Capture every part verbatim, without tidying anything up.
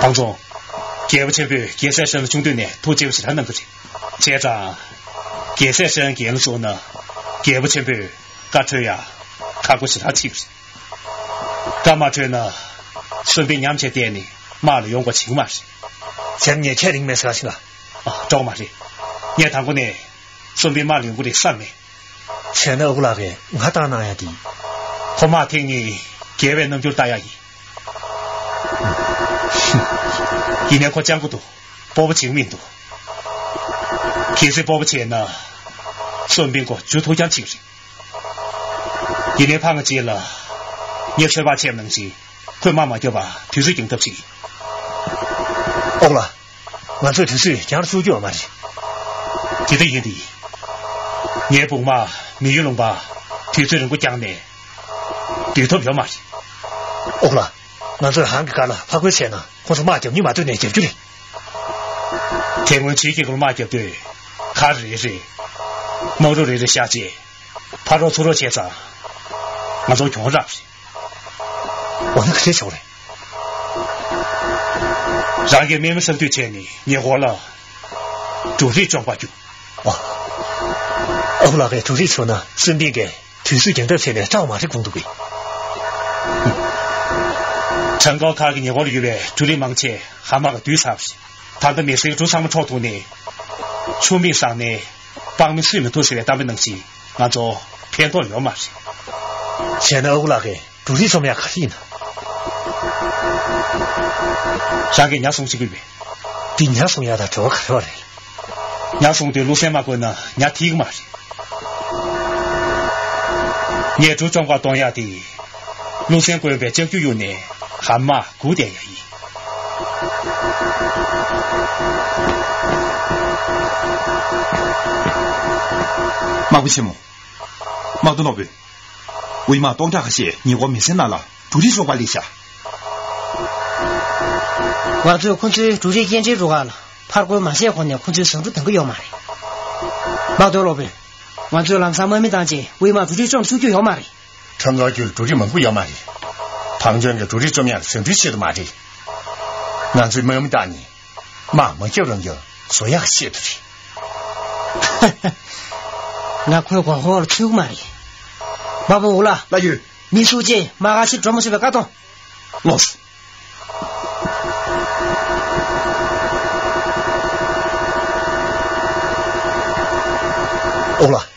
ཨང་ཚོ། རྒྱལ་པོ་ཆེན་པོས་རྒྱལ་སྲས་ཧྲན་ལ་ཆུང་དུས་ནས་ཐུགས་དགྱེས་པ་ཞེ་དྲག་གནང་གི་རེད། བྱས་ཙང་། རྒྱལ་སྲས་ཧྲན་རྒན་ལ་སོང་ན། རྒྱལ་པོ་ཆེན་པོས་བཀའ་འཁྲོལ་ཡ། ཁག་པོ་ཞེ་དྲག་ཆེ་གི་རེད། བཀའ་མ་འཁྲོལ་ན། གསོན་པོས་ཉམས་བྱས་བསྡད་ནས་དམག་ལ་ཡོང་དགོས་བྱེད་ཀྱི་མ་རེད། བྱས་ན་ངས་ཁྱེད་རིང་མེད་ཟེར་ཞིག་ལ། ཨ། འགྲོ་གི་མ་རེད། ངས་དང་པོ་ནས་གསོན་པོའི་དམག་ལ་ཡོང་གི་རེད་བསམ་མེད། བྱས་ན་ཨ་ཁུ་ལགས་ཀྱིས་ང་བཏང་གནང་ཡ་དེ། ཁོ་དམག་ཐེངས་གཉིས་རྒྱལ་བའི་རྣམ་འགྱུར་ལྟ་ཡ་ཡིན། ཡིན་ནའི་ཁོ་སྤྱང་པོ་འདུག་སྤོབས་པ་བྱེད་ཀྱི་མི་འདུག་གལ་སྲིད་སྤོབས་པ་བྱས་ན། གསོན་པོའི་མགོ་མཇུག་ཐུག་རྐྱང་བྱེད་ཀྱི་རེད། ཡིན་ནའི་ཕ་ང་རྗེས་ལ། ངས་ཚོད་དཔག་བྱས་པ་ནང་བཞིན་ཁོས་དམག་མ་བརྒྱབ་པར་དུས་ཚོད་འགྱངས་ཐབས་བྱེད་ཀྱི། ཨོ་ལགས། ང་ཚོས་དུས་ཚོད་འགྱངས་ར་བཅུག་རྒྱུ་ཡོད་མ་རེད། དེ་འདྲ་ཡིན་དུས། ངའི་བུ་དམག་མི་ཡུལ་ལུང་པར་དུས་ཚོད་རིང་པོ་བརྒྱངས་ནས་སྡོད་ཐབས་ཡོད་མ་རེད། ཨོ་ལགས། ང་ཚོས་ཧང་གི་སྒར་ལ་ཕར་རྒོལ་བྱས་ན་ཁོང་ཚོ་དམག་རྒྱབ་སྙིང་མ་འདོད་ནས་རྒྱབ་རྒྱུ་རེད། དེ་སྔོན་ཕྱིའི་རྒྱལ་ཁབ་ལ་དམག་རྒྱབ་དུས། མཁར་རེ་རེ། དམག་རུ་རེ་རེ་བཞག་རྗེས། ཕར་རོགས་ཚུར་རོགས་བྱས་ཙང་། ང་ཚོ་གྱོང་རག་རེད། འོ་ན་ག་རེ་བྱེད་དགོས་རེད། རང་གིས་དམག་མི་གསར་གཏོད་བྱས་ནས་ཉེ་འཁོར་ལ་འབྲུ་རིགས་བཅོམ་པར་རྒྱུགས། ཨ། ཨ་ཁུ་ལགས་ཀྱིས་འབྲུ་རིགས་བཅོམ་ན་གསོན་པོ་གིས་དུས་ཚོད་འགྱངས་ཐབས་བྱས་ནས་སྐྲག་མ་རེད་དགོངས་འདུག་གས། ཁྲང་ཀའོ་མཁར་གྱི་ཉེ་འཁོར་ལ་ཡོད་པའི་འབྲུ་རིགས་མང་ཆེ་ཧ་མ་ག་བསྡུས་ཚར་བ་རེད། ད་ལྟ་མི་སེར་གྱི་འབྲུ་ཚང་མ་འཕྲོག་ཐུག་ནས། ཆུ་མིག་བསགས་ནས་སྤང་མེ་གསོད་མི་ཐུབ་ཟེར་བའི་གཏམ་དཔེ་ནང་བཞིན་ང་ཚོ་ཕན་ཐོགས་ཡོད་མ་རེད། བྱས་ན་ཨ་ཁུ་ལགས་ཀྱིས་འབྲུ་རིགས་བཅོམ་ཡག་ག་རེ་ཡིན་ན། རང་གིས་ཉ་བཟུང་བྱེད་ཀྱི་ཡོད་པས། འདི་ཉ་བཟུང་ཡག་དང་འབྲེལ་བ་ག་རེ་བ་རེད། ཉ་བཟུང་དུས་བློ་སེང་མ་བསྐོས་ན་ཉ་ཐིག་གི་མ་རེད། ངས་འབྲུ་བཅོམ་གར་གཏོང་ཡག་དེ། བློ་སེང་དཀོན་པའི་ལྕགས་ཀྱུ་གཡུགས་ནས་ཧ་མ་སྒུག་བསྡད་ཡ་ཡིན། དམག་དཔོན་ཆེན་མོ། དམག་དོན་སློབ་དཔོན། དབུས་དམག་སྟོང་ཕྲག་ཁ་ཤས་ཉེ་འཁོར་མེ་སེར་ནང་ལ་འབྲུ་རིགས་བཅོམ་པར་སླེབས་ཤག་ང་ཚོས་ཁོ་ཚོའི་འབྲུ་རིགས་སྐྱེལ་འདྲེན་རུ་ཁག་ལ་ཕར་རྒོལ་མ་བྱས་གོང་ནས་ཁོ་ཚོའི་ཟ་འབྲུ་འདང་གི་ཡོད་མ་རེད། དམག་དོན་སློབ་དཔོན། ང་ཚོས་ལམ་སང་དམག་མི་བཏང་རྗེས་དབུས་དམག་འབྲུ་རིགས་བཅོམ་ཚུགས་རྒྱུ་ཡོད་མ་རེད། ཁྲང་ཀའོ་ཁུལ་འབྲུ་རིགས་མང་པོ་ཡོད་མ་རེད། བང་ཅོན་གྱི་འབྲུ་རིགས་བཅོམ་ཡག་ཟ་འབྲུའི་ཆེད་དུ་མ་རེད། ང་ཚོས་དམག་མི་བཏང་ནས་དམག་མ་བརྒྱབ་རང་རྒྱལ་བཟོ་ཡག་ཆེད་དུ་རེད། ང་ཁོའི་མགོ་འཁོར་ལ་ཚུད་ཀྱི་མ་རེད། དམག་དཔོན་ཨུ་ལགས། ལགས་ཡོད། མི་ཚུགས་རྗེས་དམག་སྒར་ཕྱིར་འགྲོ་མ་ཆོག་པའི་བཀའ་གཏོང་། ལགས་སོ། ཨོ་ལགས།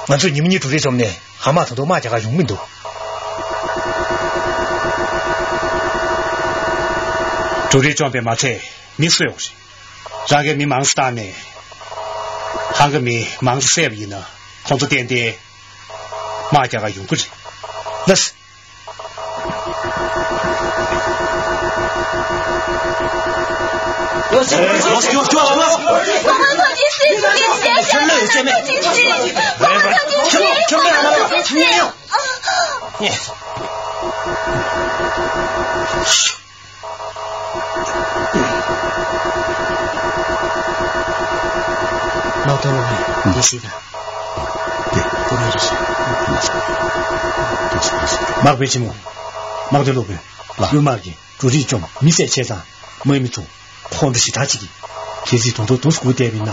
ང་ཚོས་ཉི་མ་གཉིས་འབྲུ་རིགས་བཅོམ་ནས་ཧ་མ་ད་དུང་དམག་རྒྱག་གར་ཡོང་མི་འདུག་འབྲུ་རིགས་བཅོམ་པས་མ་ཚད་མི་གསོད་ཡོང་རེད། རང་གིས་མི་མང་ཙམ་བཏང་ནས་ཧང་གི་མི་མང་ཙམ་བསད་པ་ཡིན་ན་ཁོང་ཚོ་ཏན་ཏན་དམག་རྒྱག་གར་ཡོང་གི་རེད། ལགས་སོ། ལགས་སོ། ལགས་སོ། དམག་དཔོན་ཆེན་མོ། དམག་དོན་སློབ་དཔོན། ལགས། དབུས་དམག་གིས་འབྲུ་རིགས་བཅོམ་མི་བསད་བྱས་ཙང་དམག་མི་ཚོ་ཁོང་ཁྲོ་ཞེ་དྲག་ཅིག་གིས། གལ་སྲིད་དོན་དུ་དུས་སུ་སྒུག་བསྡད་པ་ཡིན་ན་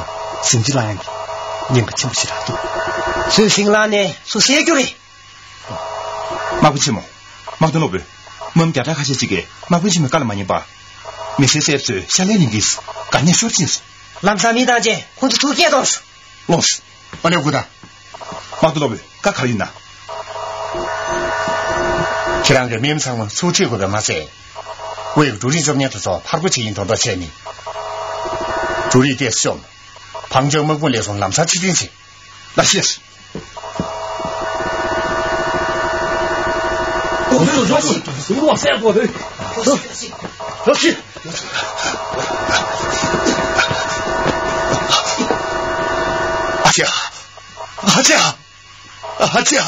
ཟིང་ཆ་སློང་ཡག་གི་ཉེན་ཁ་ཆེན་པོ་ཞེ་དྲག་འདུག་ཚོས་ཟིང་ལངས་ནས་སུ་བསད་རྒྱུ་རེད། དམག་དཔོན་ཆེན་མོ། དམག་དོན་སློབ་དཔོན། དམག་མི་བརྒྱ་ཕྲག་ཁ་ཤས་ཅིག་གིས་དམག་དཔོན་ཆེན་མོའི་བཀའ་ལ་མ་ཉན་པར། མི་སེར་བསད་པ་ཚོའི་ཤ་ལན་ལེན་གྱིས་གད་སྙིགས་ཤོར་ཕྱིན་སོང་། ལམ་སང་མི་བཏང་རྗེས་ཁོང་ཚོ་ཐུག་སྐྱེལ་གཏོང་སོང་། ལགས་སོ། ཨ་ནེ་སྐུ་ད། དམག་དོན་སློབ་དཔོན། བཀའ་ག་རེ་ཡིན་ན། ཁྱེད་རང་གིས་དམག་མི་ཚང་མ་ཚུར་ཁྲིད་དགོས་པས་མ་ཚད། དབུས་ཀྱི་འབྲུ་རིགས་བཅོམ་མཁན་དེ་ཚོ་ཕར་རྒོལ་བྱེད་ཀྱི་ཡིན་དོན་དག་བྱས་ནས། འབྲུ་རིགས་ཏོག་ཙམ་བཅོམ། བང་ཅོན་དམག་དཔུང་ལས་ཁུངས་ལམ་སང་ཕྱིར་འཐེན་བྱེད། ལགས་སོ། ཨ་ཅེ། ཨ་ཅེ། ཨ་ཅེ།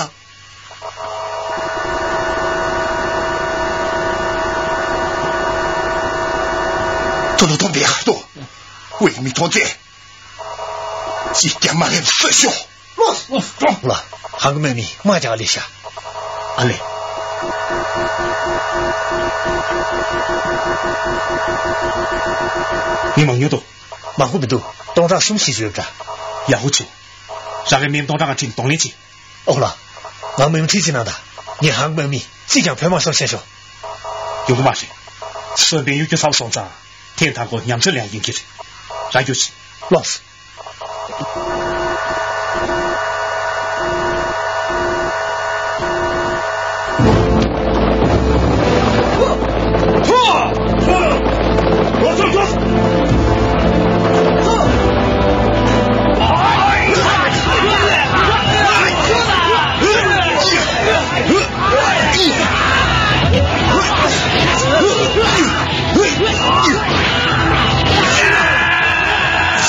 ཏུ་ལུ་ཐོང་པའི་ཧ་ཏོ། ཝེ་མི་ཐོང་ཙེ། ཅི་རྒྱ་མ་རེད་སོ་ཤོ། ལོ། ལ། ཧང་གི་མེ་མི་མ་ཅག་ལེ་ཤ། ཨ་ལེ། མི་མང་ཉུང་དུ། མང་པོ་མི་འདུག་སྟོང་ཕྲག་གསུམ་བཞི་ཡོད་པ་འདྲ། ཡག་པོ་བྱུང་། རང་གི་མི་སྟོང་ཕྲག་ལྔ་ཁྲིད་གདོང་ལེན་བྱེད། ཨོ་ལགས། ང་མི་ཁྲིད་ཅིག་གནང་དང་། ངས་ཧང་མ་མི་ཅིས་ཀྱང་བོད་དམག་གསོ་བྱས་ཤོག་ཡོང་གི་མ་རེད། སོན་པའི་གཡུ་སྐྱོ་ཚ་བོ་སོང་ཙང་ཐེངས་དང་པོ་ཉམས་ཚོད་ལེན་ཡིན་གྱི་རེད། ར་རྒྱུགས་བྱེད། ལོངས།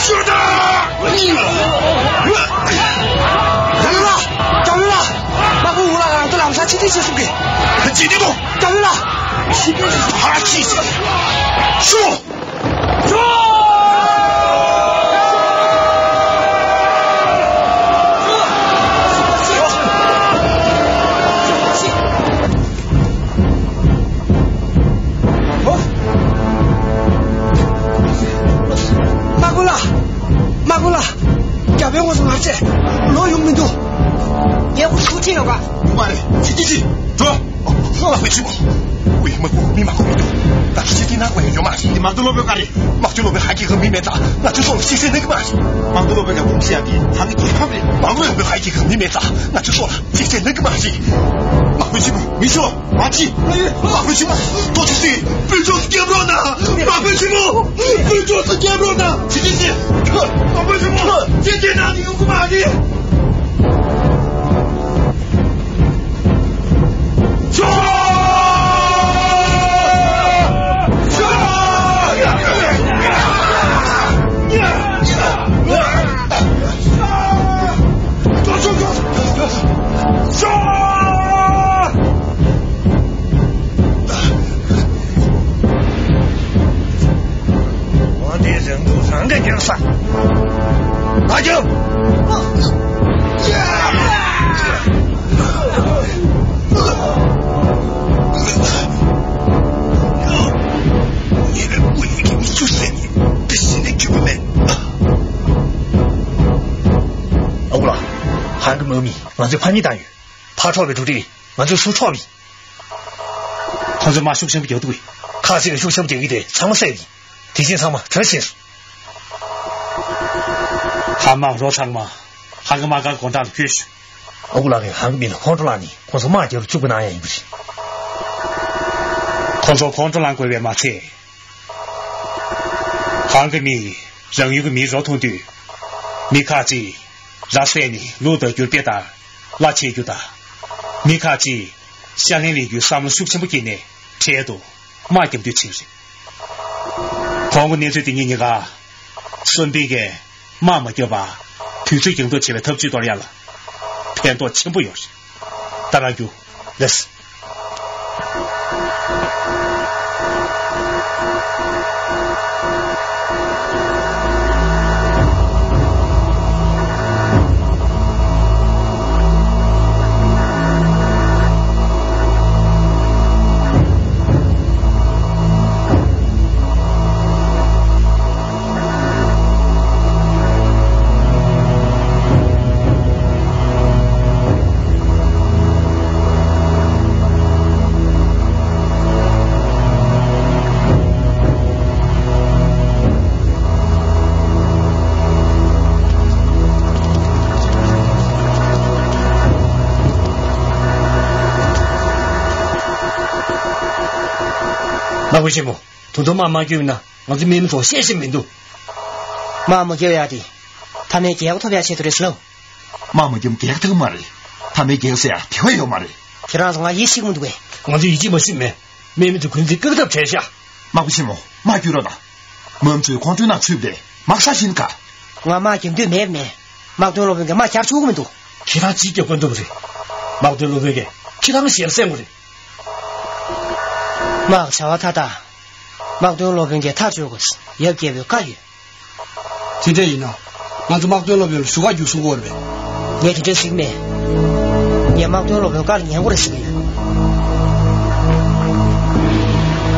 ཤོད་དང་། རྒྱལ་བློན་ལགས། རྒྱལ་བློན་ལགས། དམག་དཔོན་འུ་ལགས་རང་ཚོ་ལམ་སང་ཕྱིར་འཐེན་བྱེད་གསུང་གི། ཇི་སྟེ་དོ། རྒྱལ་བློན་ལགས། ཕྱིར་འཐེན་བྱེད། ཧ་ཅི། ཤོད། དམག་དཔོན་ལགས། དམག་དཔོན་ལགས། རྒྱ་བལ་ངོས་སུ་ང་ཚོས་ལོག་ཡོང་མི་འདུག་ངས་འུ་ཚོ་ཁྲིད་ཡོང་ག་ཡོང་མ་རེད། ཕྱིར་འཐེན་བྱེད། འགྲོ། ལགས་པ་ཆེན་པོ། ཝེ་མ་ཀུ་མི་མང་པོ་མི་འདུག་ད་ཕྱིར་འཐེན་གནང་དགོས་ཡ་ཡོད་མ་རེད། འདི་དམག་དོན་སློབ་དཔོན་ག་རེ། དམག་དོན་སློབ་དཔོན་ཧ་ཀི་གི་མི་མེད་ཙང་ང་ཚོའི་སྲོག་ལ་གཅེས་སེམས་གནང་གི་མ་རེད། དམག་དོན་སློབ་དཔོན་ལ་འབུམ་ཤེས་ཡ་དེ་ཧ་ཀི་གི་ཁམས་རེད། དམག་དོན་སློབ་དཔོན་ཧ་ཀི་གི་མི་མེད་ཙང་ང་ཚོའི་སྲོག་ལ་གཅེས་སེམས་གནང་གི་མ་རེད། དམག་དཔོན་ཆེན་པོ། མི་ཤོག་མ་ཅི། དམག་དཔོན་ཆེན་པོ། ཏོ་ཅི་སི། དཔོན་ཕྱོགས་སུ་སྐྱབས་རོགས་གནང་། དམག་དཔོན་ཆེན་པོ། དཔོན་ཕྱོགས་སུ་སྐྱབས་རོགས་གནང་། ཅི་ཅི་ཅི། དམག་དཔོན་ཆེན་པོ། ཅི་ཅི་གནང་ནི་ཡོང་གི་མ་རེད། འོ་དེ་རང་སྡུག་རང་གིས་རྒྱག་ས། ང་རྒྱབ། ངས་དབུ་ཡི་གི་མི་ཚུར་བསད་ནས་དེ་བཞིན་ནས་རྒྱུས་པ་མེད། ཨ་ཁུ་ལགས། ཧང་གི་དམག་མིས་ང་ཚོའི་ཕམ་ཉེས་བཏང་ཡོད། ཕར་འཕྲོག་པའི་འབྲུ་རིགས་ང་ཚོས་སུ་འཕྲོག་པ་ཡིན། ཁོ་ཚོས་དམག་ཤུགས་ཆེན་པོ་རྒྱག་འདུག་གས། ཁ་ཤས་ཀྱིས་ཤུགས་ཆེན་པོ་རྒྱག་གི་དེ་ཚང་མ་བསད་པ་ཡིན། དེ་བཞིན་ཚང་མ་གྲོས་བྱས་སོང་། ཧང་དམག་རོགས་ཚང་མ་ཧང་གི་དམག་སྒར་སྒོ་འགྲམ་ལ་ཕུད་ཤོག་ཨ་ཁུ་ལགས་ཀྱིས་ཧང་གི་མི་ལ་ཁོང་ཁྲོ་ལངས་ནས་ཁོང་ཚོ་དམག་རྒྱག་རུ་བཅུག་པ་གནང་ཡ་ཡིན་པ་རེད། ཁོང་ཚོ་ཁོང་ཁྲོ་ལངས་དགོས་པས་མ་ཚད། ཧང་གི་མིས་རང་ཡུལ་གྱི་མིའི་རོ་འཐུང་དུས། མི་ཁག་ཅིག་ར་བསད་ནས་ལུག་བདའ་རྒྱུར་དཔེ་ལྟར་གླ་བྱེད་རྒྱུ་དང་། མི་ཁག་ཅིག་ཤ་ལན་ལེན་རྒྱུའི་བསམ་བློ་ཤུགས་ཆེན་པོ་བསྐྱེད་ནས་འཕྲལ་དུ་དམག་རྒྱག་འདོད་བྱེད་ཀྱི་རེད། ཁོང་གི་གནས་ཚུལ་དེ་ཉིད་ཉེན་ཁ། སོན་པིན་གྱིས་དམག་མ་བརྒྱབ་པར་དུས་ཚོད་རྒྱང་ཐག་ཆེ་བའི་འཐབ་ཇུས་གཏོར་ཡ་ལ་ཕན་ཐོགས་ཆེན་པོ་ཡོད་རེད། ད་རང་རྒྱུགས་ལེས། དམག་དཔོན་ཆེན་མོ། ད་དུང་དམག་མ་བསྐྱོད་ན་ང་ཚོ་དམག་མི་ཚོ་བཤད་ཤེས་མི་འདུག་དམག་མ་བསྐྱོད་ཡ་དེ་མཐའ་མའི་རྒྱལ་ཁ་ཐོབ་ཡ་ཆེད་དུ་རེད་ཟེར་ལོ། དམག་མ་བསྐྱོད་རྒྱལ་ཁ་ཐོབ་མ་རེད། མཐའ་མའི་རྒྱལ་ཁ་ཟེར་ཡ་དེ་བས་ཡོད་མ་རེད། ཁྱེད་རང་ཚོ་ང་ཡིད་ཆེས་མི་འདུག་གས། ང་ཚོ་ཡིད་ཆེས་མ་ཞུས་མེད། དམག་མི་ཚོ་འཁོན་འཛིན་བཀག་ཐབས་བྱས་ཤག་དམག་དཔོན་ཆེན་མོ་དམག་བསྐྱོད་རོགས་དང་། དམག་མི་ཚོས་ཁོང་ཁྲོའི་ནང་ཚུད་པ་རེད། དམག་ས་ཞིག་ག་ང་དམག་རྒྱག་འདོད་མེད་མེད། དམག་དོན་སློབ་དཔོན་གྱིས་དམག་རྒྱག་ཆོག་གི་མི་འདུག་ཁྱེད་རང་ཅིས་རྒྱག་དགོས་འདུག་རེད། དམག་དོན་སློབ་དཔོན་གྱིས་ཁྱེད་རང་ཞལ་གསོ་དགོས་རེད། དམག་བྱ་བ་མཐའ་དག་དམག་དོན་སློབ་དཔོན་གྱིས་མཐའ་གཅོག་དགོས། ཡབ་རྒྱལ་པོའི་བཀའ་ཡོད། དེ་འདྲ་ཡིན་ན། ང་ཚོ་དམག་དོན་སློབ་དཔོན་ལ་ཞུ་ག་རྒྱུགས་གསུང་གི་ཡོད་རེད་པས། ངས་དེ་འདྲ་ཟེར་གྱི་མེད། ངས་དམག་དོན་སློབ་དཔོན་བཀའ་ལ་ཉན་དགོས་རེད་ཟེར་གྱི་ཡོད།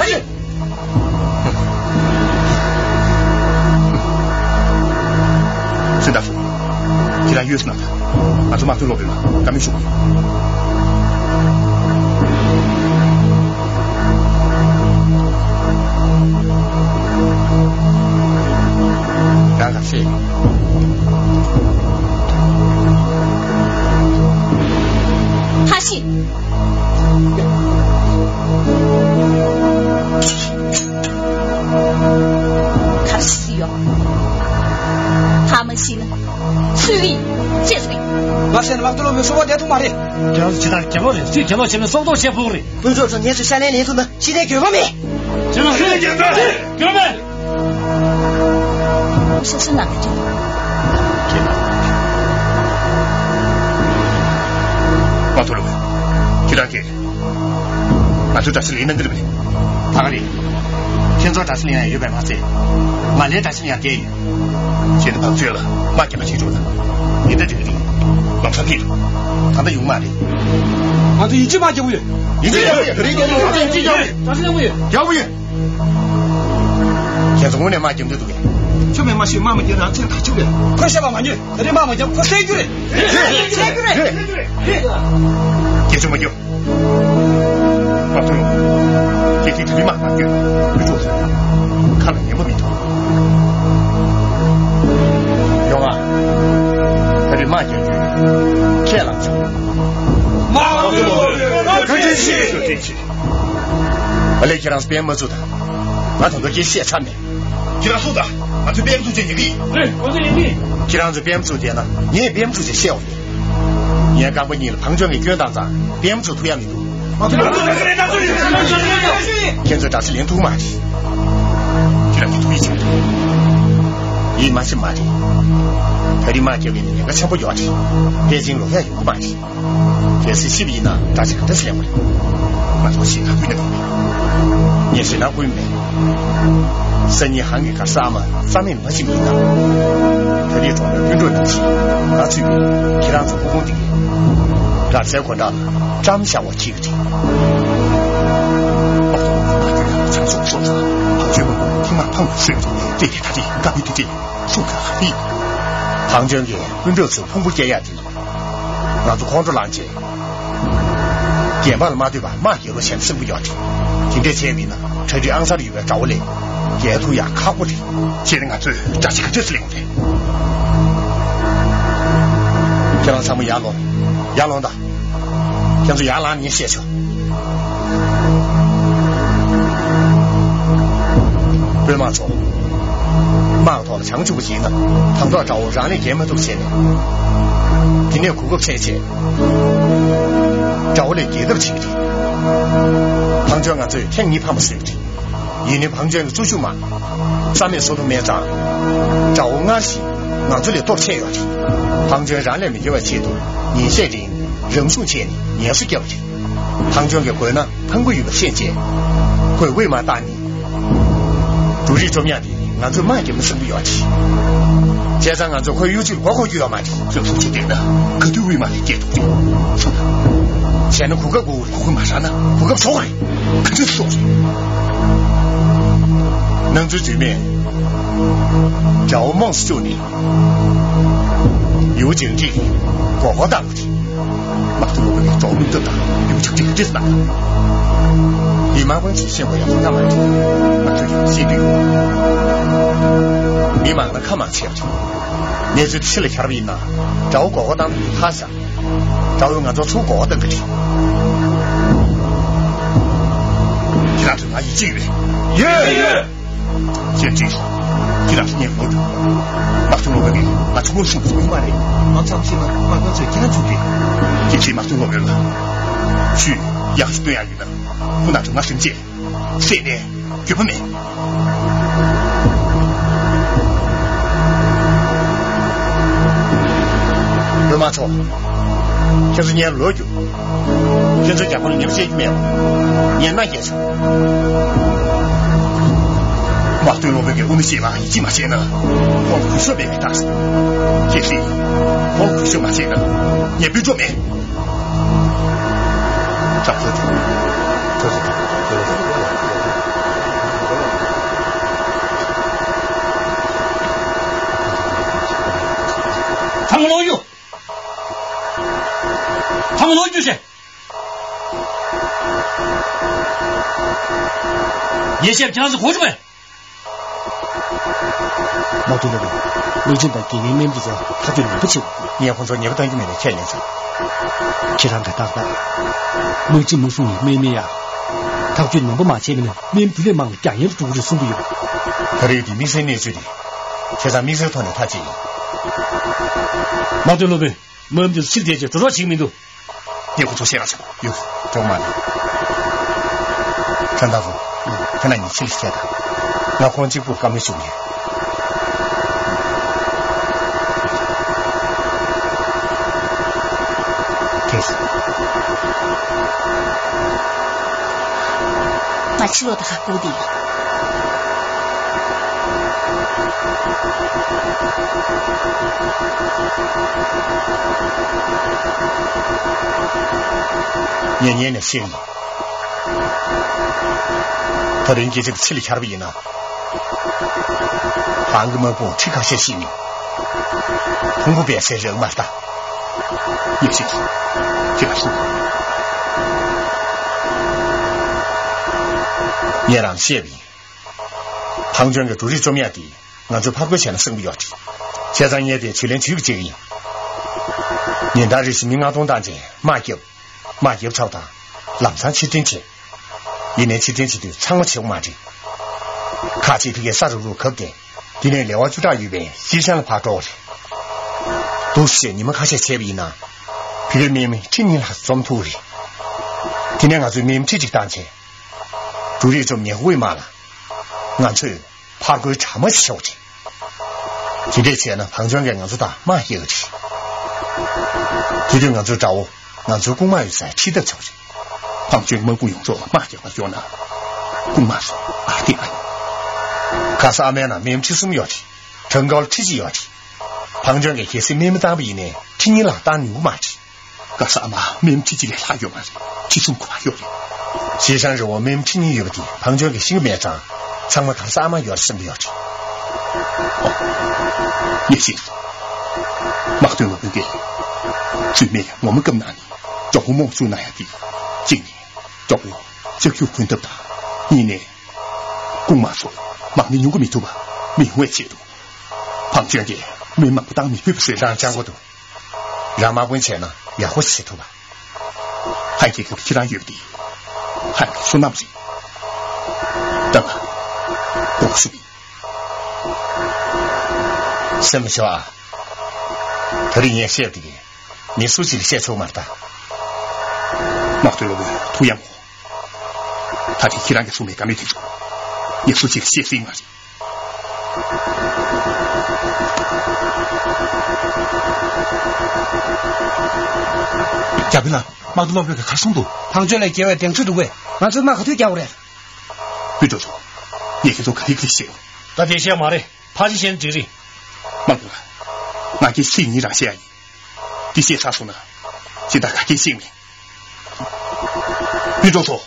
ཕ་ཤི། སུན་ཏཱ་ཧྲུའུ། ཁྱེད་རང་གཡུལ་སོང་ན། ང་ཚོ་དམག་དོན་སློབ་གྲྭ་ལ་བཀའ་མོལ་ཞུ་དགོས། རང་ག་རེ་བཤད་ཡོད། ཕ་ཤི། ག་རེ་བྱེད་སྲིད་ཡོད། ཕ་མ་ཤི་ན་སུས་ཡིན་ཅེས་སུ་ཡིན། ང་ཤི་ན་དམག་དོན་སློབ་མའི་སྲོག་ཕོག་བསྡད་ཐུབ་མ་རེད། རྒྱལ་ལོ་ཇི་ལྟར་རྒྱལ་ལོ་རེད། སུས་རྒྱལ་ལོ་བྱས་ན་སྲོག་ཐོག་བྱས་ཕོག་རེད། དཔོན་ཚོགས་ཚོ་ངེད་ཚོ་ཤ་ལན་ལེན་ཐུབ་ན་ཤི་ནས་འགྱོད་པ་མེད། ཤི་ནས་འགྱོད་པ་མེད། འགྱོད་པ་མེད། ཤ་ཤ་ནང་གི་ཅི། མ་ཐུ་རུ། ཁྱེད་རང་གིས། ང་ཚོའི་དྲ་ཚིགས་ལེན་གནང་གི་རེད་པས། ད་ག་རེད། ཁྱེད་ཚོར་དྲ་ཚིགས་ལེན་ཡ་ཡོད་པས་མ་ཚད། ང་ལའི་དྲ་ཚིགས་ལེན་ཡ་བསྡད་ཡོད། ཁྱེད་ནི་བང་མཛོད་ལ་དམག་རྒྱག་པ་བྱེད་འགྲོ་དང་། ཡིན་ད་དེ་ག་རེད། ལམ་སང་ཕེབས་འགྲོ། ད་ལྟ་ཡོང་མ་རེད། ང་ཚོ་ཡིན་གཅིག་དམག་རྒྱག་གི་ཡོད། ཡིན་གཅིག་རྒྱག་གི་ཡོད། ཡིན་གཅིག་རྒྱག་གི་ཡོད། དྲ་ཚིགས་ལེན་གྱི་ཡོད། རྒྱག་གི་ཡོད། ཁྱེད་ཚོ་དངོས་གནས་དམག་རྒྱག་འདོད་འདུག་གས། ཆོ་མེད་མ་ཤི། དམག་མ་རྒྱག་རང་ཚོས་ཐག་ཆོད་རེད། ཁོས་བཤད་པ་མ་ཉོས། ད་རེས་དམག་མ་རྒྱག་ཁོ་བསད་རྒྱུ་རེད། བསད་རྒྱུ་རེད། བསད་རྒྱུ་རེད། སྐད་ཆ་མ་རྒྱག་མ་ཐུབ། ཁྱེད་ཀྱིས་དེ་རིང་དམག་མ་རྒྱག་ཡུལ་གྲོགས་ཚོ་ཁ་ལ་ཉན་པ་མི་འདུག་ཡོང་ང་། ད་རེས་དམག་རྒྱག་རྒྱུ་ཁས་བླངས་བྱུང་། དམག་རྒྱག་རྒྱུ་བཀའ་དྲིན་ཆེ། བཀའ་དྲིན་ཆེ། ཨ་ལས། ཁྱེད་རང་ཚོ་པེན་མ་བཙུགས་དང་། ང་ད་དུང་སྐད་བཤད་ཚར་མེད། ཁྱེད་རང་སུ་དང་། ང་ཚོས་པེན་བཙུགས་བྱས་ཉན་གི་ཡིན། རེད། ང་ཚོས་ཉན་གི་ཡིན། ཁྱེད་རང་ཚོས་པེན་བཙུགས་བསྡད་ན་ངས་པེན་བཙུགས་བྱས་བཤད་འོང་ཡིན། ངས་རྐང་པ་གཉིས་ལ་བང་མཛོད་ཀྱི་སྐྱོན་བཏང་ཙང་པེན་བཙུགས་ཐུབ་ཡ་མི་འདུག་ང་ཚོས་ཉན་གི་ཡིན། ཁྱེད་ཚོས་དྲ་ཚིགས་ལེན་ཐུབ་མ་རེད། ཁྱེད་རང་གིས་ཐུགས་ཡིད་ཆེས་མ་རེད། ཡིད་མ་ཆེས་མ་རེད། ད་རེས་དམག་རྒྱག་པའི་ཉེན་ཁ་ཆེན་པོ་ཡོད་རེད། པེ་ཅིང་ལོག་ཡ་ཡོང་གི་མ་རེད། གལ་སྲིད་ཤི་བ་ཡིན་ན་དགྲ་ཆ་ག་འདྲ་ཞིག་ལེན་དགོས་རེད། ང་ཚོ་ཞེད་སྣང་ཁུལ་ནས་མེད། ངས་ཞེད་སྣང་ཁུལ་མེད། སང་ཉིན་ཧང་གི་གར་ས་ཨ་མ་རྩ་མེད་མ་ཕྱིན་པ་ཡིན་ན། ད་རེས་གྲོང་པའི་སྤུན་གྲོགས་རྣམས་ཀྱིས་ང་ཚོས་ཁྱེད་རང་ཚོ་ཕོ་བོང་དེ་གའི་གར་སའི་སྒོ་འགྲམ་ལ་བཀྲམ་བཞག་པ་ཅིག་རེད། ཨ་ཁུ་ཡང་བྱང་ཕྱོགས་སོགས་ལ་བང་མཛོད་མང་པོ་ཐིག་མ་ཕངས་སུ་གསོས་འདུག་དེ་གའི་ད་རེས་དགའ་བའི་དུས་ཚོད། སུ་ག་ཧ་ཡིག་བང་མཛོད་ཀྱི་སྤུན་གྲོགས་ཚོས་ཕུང་པོ་སྐྱེལ་ཡག་དེ། ང་ཚོ་ཁོང་ཁྲོ་ལངས་རྗེས། རྒན་པ་ལ་མ་ལྟོས་པར་དམག་རྒྱག་རོགས་བྱས་ན་བསམ་གྱི་ཡོད་རེད། དེ་འདྲས་བྱས་མིན་ན་གྲ་སྒྲིག་ཨང་གསར་ཡོད་པའི་དགྲ་བོ་ལས་རྒྱལ་ཐུབ་ཡག་ཁག་པོ་རེད། བྱས་ན་ང་ཚོས་དགྲ་ཆ་ག་ཚོད་ཙམ་ལེན་དགོས་རེད། ཁྱེད་རང་ཚང་མ་ཡར་ལོངས། ཡར་ལོངས་དང་། ཁྱེད་ཚོ་ཡར་ལངས་ནས་བཤད་ཆོག་དཔོན་དམག་ཚོ། དམག་ཐོག་ལ་བྱང་ཆུབ་པ་ཞིག་ཡིན་ན་དང་ཐོག་དགྲ་བོ་རང་ལས་རྒྱལ་མ་ཐུབ་བྱས་ནས། དེ་ནས་གོ་སྐབས་འཕྲད་རྗེས། དགྲ་བོ་ལས་རྒྱལ་ཐབས་བྱེད་ཀྱི་རེད། བང་མཛོད་ང་ཚོས་ཐེངས་གཉིས་ཕམ་པ་བཟོས་པ་རེད། ཡིན་ནའི་བང་མཛོད་ཀྱི་གཙོ་ཤུགས་མ་རྩ་མེད་བཟོ་ཐུབ་མེད་ཙང་། དགྲ་བོ་སྔར་བཞིན་ང་ཚོ་ལས་སྟོབས་ཆེ་ཡོད་རེད། བང་མཛོད་རང་ལས་མི་རྒྱལ་བའི་ཆེད་དུ་ཉིན་ཤས་རིང་རང་སྲུང་བྱས་ནས་ངལ་གསོ་བརྒྱབ་པ་རེད། བང་མཛོད་ཀྱི་རྒོལ་ན་ཕངས་པོ་ཡོད་པ་ཤེས་རྗེས། རྒོལ་དབུས་དམག་བཏང་ནས་འབྲུ་རིགས་བཅོམ་ཡག་དེ་ང་ཚོས་དམག་རྒྱབ་ན་བསམ་གྱི་ཡོད་རེད། བྱས་ཙང་ང་ཚོས་ཁོའི་གཡུ་ལྕི་ལ་མགོ་འཁོར་རྒྱུ་ཡོད་མ་རེད། ཁྱོད་ཚོ་ཅི་བལྟས་ན་ག་དུས་དབུས་དམག་གིས་སྐྱེལ་ཐུབ་རེད། སོང་ཙང་། བྱས་ན་གོ་སྐབས་དགོས་རེད། གོ་སྐབས་མ་རག་ན་གོ་སྐབས་ཟོག་རེད། ག་ཚོད་ཟོག་རེད། ནང་ཚུལ་རྫུན་མས་དགྲ་བོ་རྨོངས་སུ་བཅུག་ནས་ཡིའུ་ཅིང་ཀྲིག་མགོ་སྐོར་བཏང་དགོས་རེད། དམག་དོན་སློབ་གྲྭའི་གྲོགས་མིང་ཐོབ་དང་ཡིའུ་ཅིང་ཀྲིག་བྲིས་གནང་། མི་མང་པོ་ཚོས་ཤེས་དགོས་ཡག་ཐོག་མ་རེད། ང་ཚོས་ཀྱང་ཤེས་ཀྱི་ཡོད། མི་མང་ལ་ཁ་མང་བྱས་པ་རེད། གནས་ཚུལ་ཕྱི་ལ་གྱར་བ་ཡིན་ན་དགྲ་བོ་མགོ་སྐོར་བཏང་ནས་ལྷག་བཞག་དགྲ་བོས་ང་ཚོ་ཚུར་མགོ་སྐོར་བཏང་གི་རེད། ཁྱེད་རང་ཚོས་ང་ཡིད་ཆེས་ཡོད་པས། ཡོད་ཡོད། ཅེས་ཅིག་ཁྱེད་རང་ཚོ་ངས་ངོ་སྤྲོད། དམག་དཔོན་སློབ་དཔོན་གྱིས་ང་ཚོ་མངོན་སུམ་དུ་མ་རེད། ང་ཚོ་ཕྱིན་ན་དམག་དཔོན་ཚོས་ཁྱེད་རང་ཚོ་དེ། ཅེས་ཅིག་དམག་དཔོན་སློབ་དཔོན་ལ། ཁྱོས་ཡག་ཤོས་སྟོན་ཡག་ཡོད་ན་ཁོ་ན་ཚོ་ང་སེམས་བསྐྱེད། བསད་ནས་འགྱོད་པ་མེད། སློབ་མ་ཚོ། ཁྱེད་ཚོ་ངའི་ལོ་རྒྱུས། ཁྱེད་ཚོའི་རྒྱབ་ཁོག་ལ་ཉེས་པ་བཤད་ཀྱི་མེད་པ། ངས་མནའ་བསྐྱལ་ཆོག་དམག་དཔོན་སློབ་དཔོན་གྱིས་དབུ་མ་བཤད་པ་ཡིད་ཆེས་མ་བྱས་ན། ཁོང་གུས་ཞབས་མེད་པའི་རྟགས། ཁྱེད་ཀྱིས་ཁོང་གུས་ཞབས་མ་བྱས་ན་ངས་སྤུན་གྲོགས་མེད། ཁྲག་ཐོག་ཐོག་ཐོག་ཐོག་ཚང་མ་ལོག་ཡོང་། ཚང་མ་ལོག་རྒྱུ་བྱེད། ངས་བཤད་པ་ཁྱེད་རང་ཚོ་གོ་བྱུང་ངས། དམག་དོན་ལ་རེད། དམག་ཆེན་དང་དགེ་རྒན་སྨན་དེ་ཚོ་ཐག་གཅོད་ནན་པོ་བྱེད་དགོས། ངས་ཁོང་ཚོར་ཉེས་པ་བཏང་རྒྱུ་མེད་པའི་ཁས་ལེན་བྱས། ཁྱེད་རང་གིས་ཏག་ཏག་དམག་སྤྱི་མུ་སུང་ཡི་སྨན་མི་ཡ། ཐག་གཅོད་ནན་པོ་མ་བྱས་པ་ཡིན་ན་སྨན་དེ་ལས་མང་བ་རྒྱག་ཡན་དུ་འགྲོ་གི་རེད་གསུང་གི་ཡོད། ད་རེས་འདི་དམིགས་བསལ་གནས་ཚུལ་རེད། ཁྱེད་ཚང་དམིགས་བསལ་ཐོག་ནས་ཐག་བཅད་ཡིན། དམག་དོན་སློབ་དཔོན། དམག་མི་དེ་ཚོ་ཕྱིར་བསྡད་རྗེས་འགྲོ་རོགས་བྱེད་ཀྱི་མི་འདུག་ངས་ཁོ་ཚོ་བཤད་རོགས་བྱེད། ཡོད། གྲོགས་མ་རེད། ཁྱོད་ད་རུང་། ཁྱེད་རང་གཉིས་ཕྱི་ལ་བཤད་དང་། ང་ཁོང་གཅིག་པུར་བཀའ་མོལ་ཞུ་གི་ཡོད། ཐེངས། ང་ཕྱི་ལོགས་དང་ཁ་སྐུག་དེ་ཡིན། ངས་ཉན་ནས་ཤེས་ཡིན། ད་རིང་སྐད་ཆ་ཕྱི་ལ་གྱར་བ་ཡིན་ན། བང་གི་དམག་དཔུང་ཁྲི་ཁ་ཤས་ཤིག་ནི། ཕུང་པོ་སྦས་སའི་རེག་མ་ལྟ། ཡེ་ཤེས། ཁྱེད་ལ་གསུངས། ངས་རང་བཤད་པ་ཡིན། བང་ཅོན་གྱི་འབྲུ་རིགས་བཅོམ་ཡག་དེ་ང་ཚོས་ཕར་རྒོལ་བྱས་ན་བསམ་གྱི་ཡོད་རེད། བྱས་ཙང་ངས་དེ་ཇུས་ལེན་བྱེད་ཀྱི་བྱེད་ཀྱི་ཡིན། ཉིན་ལྟར་རེ་བཞིན་མི་ལྔ་སྟོང་བཏང་རྗེས་དམག་བརྒྱབ། དམག་བརྒྱབ་ཚར་བ་དང་། ལམ་སང་ཕྱིར་འཐེན་བྱས། ཡིན་ནའི་ཕྱིར་འཐེན་བྱེད་དུས་ཚང་མ་བྱེད་དགོས་མ་རེད། ཁག་ཅིག་ཕ་གིར་ས་རུབ་རུབ་གབ་སྟེ། དེ་ནས་ལེ་དབར་བཅུ་ཕྲག་ཡོད་པའི་ཤིན་ཅང་ལ་ཕར་འགྲོ་བ་རེད། འདུག་སེ་ཉི་མ་ཁ་ཤས་བྱས་པ་ཡིན་ན། ཕ་གིར་སྨན་ཁྲི་གཉིས་ལྷག་འཛོམས་ཐུབ་པ་རེད། དེ་ནས་ང་ཚོས་སྨན་ཁྲི་གཅིག་བཏང་རྗེས། འབྲུ་རིགས་བཅོམ་ཉེ་དབུས་མ་ལ། ང་ཚོས་ཕར་རྒོལ་གྲ་མ་ཞིག་ཆོག་ཅིག་དེ་འདྲས་བྱས་ན་བང་ཅོན་གྱིས་ང་ཚོ་དང་དམག་རྒྱག་གི་རེད། དེ་དུས་ང་ཚོའི་དགྲ་བོ་ང་ཚོའི་རྐུན་མ་ཡོད་སའི་ཁྲིད་ཐབས་ཆོག་རེད། བང་ཅོན་དམག་དཔུང་ཡོངས་རྫོགས་དམག་རྒྱག་པར་གཡོག་ན། རྐུན་མ་སོགས་ཨ་ཏི་ཨ་ནི། ག་ས་ཨ་མའི་ནང་སྨན་ཁྲི་གསུམ་ཡོད་རེད། གྲོང་ཁོལ་ཁྲི་གཅིག་ཡོད་རེད། བང་ཅོན་གྱིས་གལ་སྲིད་སྨན་མི་བཏང་བ་ཡིན་ནའི་ཁྲི་གཉིས་ལྷག་བཏང་ནུས་ཀྱི་མ་རེད། ག་ས་ཨ་མ་སྨན་ཁྲི་གཅིག་ལས་ལྷག་ཡོད་མ་རེད། ཁྲི་གསུམ་གོ་མ་ཡོད་རེད། ཤིན་ཅང་རི་བོ་སྨན་ཁྲི་གཉིས་ཡོད་པ་དེ་བང་ཅོན་གྱིས་ཤེས་ཀྱི་མེད་ཙང་། ཚང་མ་ག་ས་ཨ་མ་ཡོད་རེད་བསམ་གྱི་ཡོད་རེད། ཨོ། ངས་ཤེས་སོང་། དམག་དོན་ལ་བུད་གེ། བཙུན་མས་ངོ་མ་སྐབས་ནང་ནས་མགྱོགས་པོ་རྨོངས་ཚུལ་གནང་ཡ་དེ། གཅིག་ནས་མགྱོགས་པོ་ལྕགས་རྒྱུག་གོན་ཐབས་དང་། གཉིས་ནས་རྐུན་མ་སོགས་དམག་མི་ཉུང་གུ་མི་ཐུབ་པ་མི་ཡོང་བའི་ཆེད་དུ། བང་ཅོན་གྱིས་སྨན་མང་པོ་བཏང་མི་ཕོད་པ་བཟོས་རང་སྤྱང་པོ་འདུག་རང་དམག་དཔོན་བྱས་ན་ཡག་པོ་ཞིག་བྱེད་ཐུབ་པ། ཧན་རྒྱལ་ཁབ་ཁྱེད་རང་ཡོད་པ་དེ། ཧན་གྱི་བསོད་ནམས་རེད། ད་ང་དགོངས་ཞུ་གི་ཡིན། སེམས་མི་ཆེ་བ། ད་རིང་ངས་བཤད་པ་དེ་གས་མི་སུ་གཅིག་ལ་བཤད་ཆོག་མ་རེད་ད། དམག་དོན་སློབ་དཔོན་ཐུགས་ཡག་མོ། ད་ཐེངས་ཁྱེད་རང་གིས་གསུངས་པའི་དགའ་མོས་དེ་ཚོ་ངས་སུ་གཅིག་ལ་བཤད་སྲིད་མ་རེད། རྒྱ་དཔོན་ལགས། དམག་དོན་སློབ་དཔོན་གྱིས་ག་རེ་གསུངས་འདུག་བང་ཅོན་ལ་རྒྱལ་བའི་གདེང་ཚོད་འདུག་པས། ང་ཚོས་དམག་ག་དུས་རྒྱག་དགོས་རེད། སྤུན་གྲོགས་ཚོ། ངས་ཁྱེད་ཚོ་ག་རེ་ག་རེ་བཤད་ཡོང་། ད་དེ་བཤད་མ་རེད། ཕར་ཕྱིན་བཤད་ན་འགྲིག་རེད། དམག་དཔོན་ལགས། ང་གིས་ཚིག་གཉིས་རང་བཤད་ཡ་ཡིན། འདི་བཤད་ཚར་སོང་ན། ཇི་ལྟར་ག་གེ་ཤེས་མེད། སྤུན་གྲོགས་ཚོ།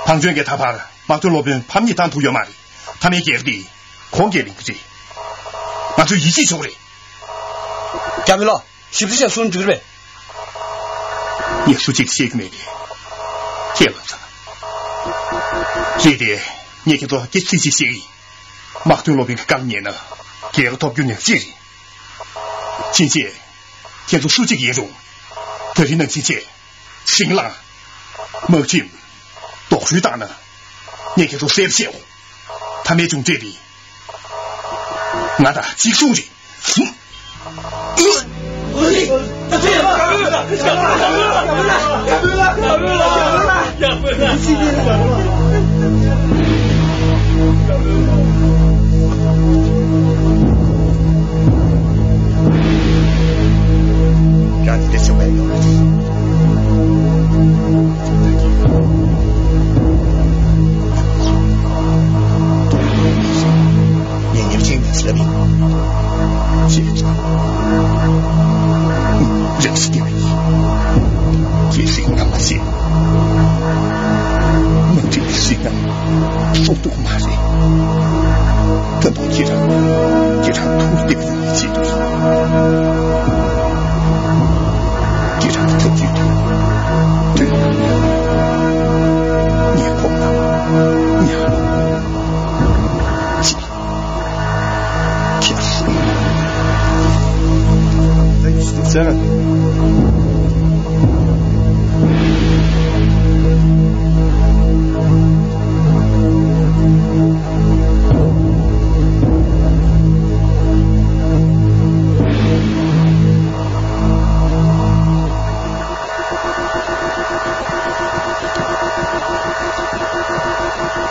བང་ཅོན་གྱིས་ད་བར་དམག་དོན་སློབ་དཔོན་ཕམ་གཉིས་བཏང་ཐུབ་ཡོད་མ་རེད། མཐའ་མའི་རྒྱལ་རབས་འདི་ཁོང་གིས་ལེན་གྱི་རེད། ང་ཚོས་ཡིད་ཆེས་བྱེད་དགོས་རེད། རྒྱ་མི་ལགས། ཞིབ་འཚོལ་བྱས་སོང་འགྲིག་རེད། ངས་སུ་གཅིག་བཤད་ཀྱི་མེད་པས། ཁྱེད་ལ་ཚ། རེད་དེ། ངས་ཁྱེད་ཚོ་སྐད་ཆ་ཞིག་བཤད་ཀྱི་ཡིན། དམག་དོན་སློབ་དཔོན་གྱི་བཀའ་ལ་ཉན་ན་རྒྱལ་ཁ་ཐོབ་རྒྱུ་ནས་གཅིག་རེད། ཕྱིན་ཆད་ཁྱེད་ཚོ་སུ་གཅིག་ཡིན་རུང་། དེ་རིང་ནང་ཕྱིན་ཆད་ཤིང་ལང་། དམག་ཁྲིམས། དོགས་ཟོན་བཏང་ན། ངས་ཁྱེད་ཚོ་གསལ་པོ་བཤད་འོང་། མཐའ་མའི་མཇུག་འབྲས་དེ། ང་དང་གཅིག་མཚུངས་རེད། ཡང་འདི་འདྲ་བྱུང་བས། ངས་ཉེར་གཅིག་ནས་ལབ་ཡིན། ཅེས། རེ་བ་སྐྱེ་བ་ཡིན། ཁྱེད་ཚོས་ང་མ་ཤེས། མ་འགྲིག་པའི་ཤིང་ནགས་སྲོག་ཐུག་མ་རེད། ད་དུང་ཁྱེད་རང་ཁྱེད་རང་ཐུགས་བདེ་པོ་ཡོང་བའི་ཆེད་དུ་ཡིན། ཁྱེད་རང་གི་ཐབས་ཇུས་དེ་དོན་དུ་ངས་ཁོང་ལ་ཉར་ཅིག་ཁྱེད་ཚོས་ད་ཡིན་ཟེར།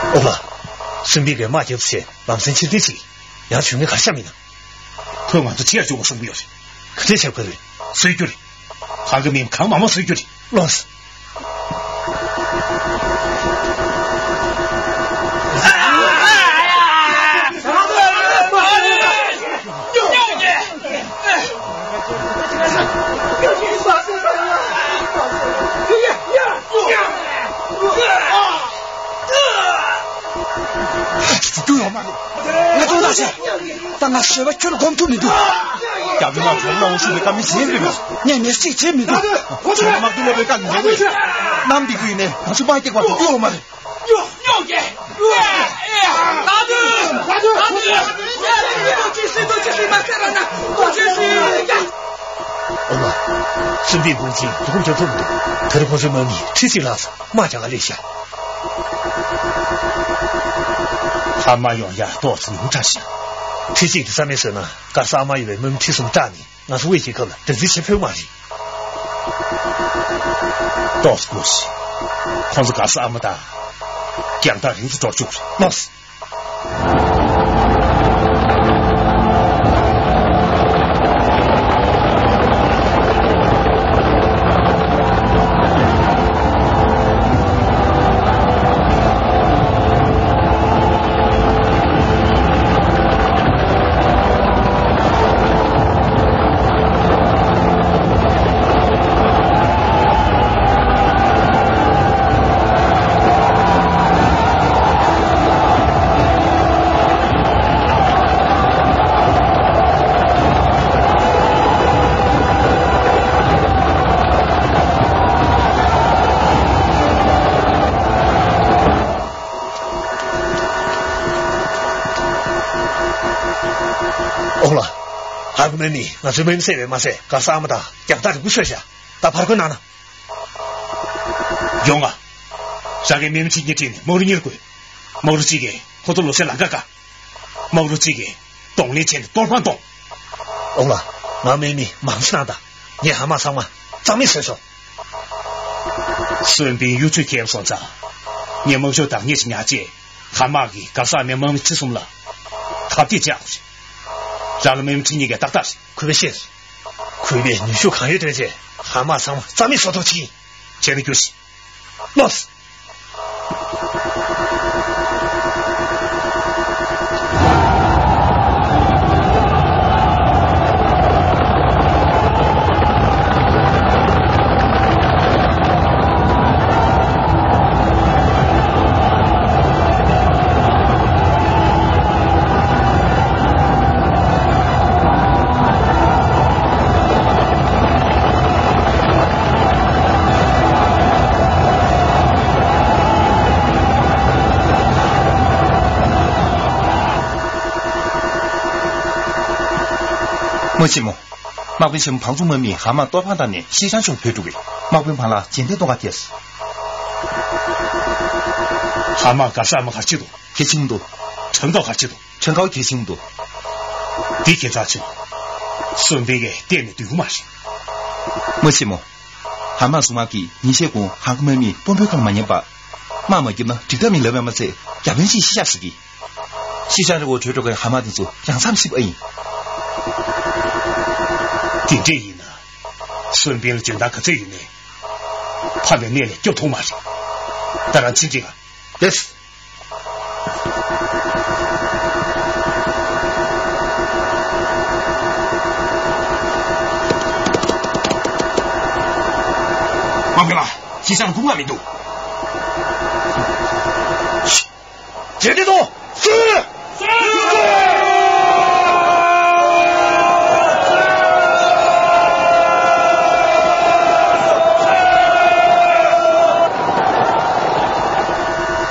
ཨོ་ལགས། སུན་པིན་གྱིས་དམག་རྒྱབ་ཚེ་ལམ་སེང་ཕྱིར་འཐེན་བྱེད་ཀྱི། ཡང་བྱུང་ན་ག་རེ་བྱ་མིན་ན། ཁོས་ང་ཚོ་ཕྱིར་བཅུག་དགོས་བསམ་གྱི་ཡོད་རེད། ག་འདྲས་བྱེད་དགོས་རེད། བཟོས་རྒྱུ་རེད། གང་གི་མིང་གང་མང་མང་བཟོས་རྒྱུ་རེད། ལགས་སོ། ཁྱེད་ཚོ་སྐྱོན་ཡོད་མ་རེད། ང་ཚོ་ལྟ་ཆེ། ད་ང་ཞེ་བ་ཁྱོད་ལ་སྒོམ་ཐུབ་མི་འདུག་རྒྱ་མི་དམག་ཚོ་གླང་པོ་ཆེ་བའི་བཀའ་མི་བྱེད་མི་འདུག་ངས་ནས་གཅིག་བྱེད་མི་འདུག་ཁྱོད་དམག་དོན་སློབ་པའི་བཀའ་མི་འདུག་གནམ་བདེ་རྒྱུ་ཡིན་ནའི་ང་ཚོ་དམག་སྐྱེལ་བར་དུ་སྐྱོན་ཡོད་མ་རེད། ཉོ་ཉོ་གེ་ད་དུ་ད་དུ་ད་དུ་ཡ་ལེ་ཉོ་ཅི་སི་དུ་ཅི་སི་མ་ཁ་ར་ན་དུ་ཅི་སི་ཡ། ཨོ་མ། སུན་པིན་ཀུན་གྱིས་དུ་ཁུར་རྒྱབ་ཐུབ་མི་འདུག་དེར་ཁོ་ཚོའི་དམག་མི་ཁྲི་གཅིག་ལྷག་ཙམ་དམག་རྒྱག་ག་སླེབས་ཤག་ཧ་མ་ཡོང་ཡ་ཏོག་ཙམ་ཉུང་དྲགས་ཤག་ཁྲི་གཅིག་དེ་རྩ་མེད་བཟོས་ན་དཀར་ས་ཨ་མ་ཡོད་པའི་དམག་མི་ཁྲི་གསུམ་སྐྲག་ནས་ང་ཚོ་དབུས་རྒྱལ་ཁབ་ལ་དོན་རྩིས་བྱེད་ཕོད་མ་རེད། ཏོག་ཙམ་སྒུགས་ཤིག་ཁོང་ཚོ་དཀར་ས་ཨ་མ་དང་རྒྱང་ཐག་རིང་ཙམ་འགྲོ་བཅུག་རེད། ལགས་སོ། ཨོ་ལགས། ཧར་གོ་མེ་མི་ང་ཚོའི་མེ་མི་བསད་པས་མ་ཟད་དཀར་ས་ཨ་མ་དང་རྒྱང་ཐག་རིང་པོ་ཤོར་ཤག་ད་ཕར་འགོད་གནང་ན། ཡོང་ང་། རང་གི་མེ་མི་ཁྲི་གཉིས་ཁྲིད་ནས་དམག་རུ་གཉེར་དགོས། དམག་རུ་གཅིག་གིས་ཁོ་ཚོ་ལོ་སའི་ལམ་ཁ་བཀག་དམག་རུ་གཅིག་གིས་གདོང་ལེན་བྱས་ནས་གཏོར་ཕང་གཏོང་། ཨོ་ལགས། ང་མེ་མི་མང་ཙམ་གནང་དང་། ངས་ཧ་མ་ཚང་མ་རྩ་མེད་བཟོས་སོང་། སུན་པིན་གཡུ་ཆུ་ཁྱེར་སོང་ཙང་། ངས་དམག་ཤོག་བདག་ཉིད་ཅིག་ཉར་རྗེས། ཧ་མ་གིས་དཀར་ས་ཨ་མའི་དམག་མི་ཁྲི་གསུམ་ལ་ཁ་གཏད་བཅག་དགོས་རེད། རང་ལ་མེ་མི་ཁྲི་གཉིས་ཀ་ཏག་ཏག་རེད། གུས་པས་ཤེས། གུས་པས་ནུས་ཤུགས་གང་ཡོད་བཏོན་བྱས་ཧ་མ་ཚང་མ་རྩ་མེད་བཟོ་ཐུབ་ཅིག་ཡིན། བྱས་ན་རྒྱུགས་ཤིག་ལགས་སོ། ཆེན་མོ། དམག་དཔོན་ཆེན་མོ་བང་མཛོད་དམག་མིས་ཧ་མ་གཏོར་ཕང་བཏང་ནས་ཤིས་ཅང་ཕྱོགས་བྲོས་འགྲོ་གི། དམག་དཔོན་བང་ལ་རྗེས་འདེད་གཏོང་ག་ཐལ། ཧ་མ་ག་ས་མ་ག་ཅི་འདུག་གལ་ཆེན་མོ་འདུག་ཁྲང་ཀའོ་ག་ཅི་འདུག་ཁྲང་ཀའོ་གལ་ཆེན་མོ་འདུག་འདི་གལ་ཆེ་ཆུང་། སུན་པིན་གྱིས་གཏན་ནས་འདོད་ཀྱི་མ་རེད། དམག་ཆེན་མོ། ཧ་མ་གཟུངས་དམག་གིས་ཉིན་ཤས་གོང་ཧང་ཀོ་དམག་མིས་དཔོན་པོའི་ཁ་ལ་མ་ཉན་པ། དམག་མ་བརྒྱབ་ན་འགྲིག་ཐབས་མེད་ལབ་པ་མ་ཚད་རྒྱ་དཔོན་ཅིག་ཤི་ཤག་ཟེར་གི། ཤིས་ཅང་རི་བོ་བྲོས་འགྲོ་མཁན་ཧ་མ་དེ་ཚོ་རང་མཚམས་ཤི་བ་ཡིན། དེ་འདྲས་ཡིན་ན། སུན་པིན་ལ་འཇོན་ཐང་ག་ཚོད་ཡོད་ནའི། ཕམ་པའི་གནས་ལས་སྐྱོབ་ཐུབ་མ་རེད། ད་རང་ཕྱིན་འགྲིག་ག་ལེགས། དམག་དཔོན་ལགས། ཤིས་ཅང་སྐུ་ངལ་མི་འདུག་རྗེས་འདེད་གཏོང་། སུ།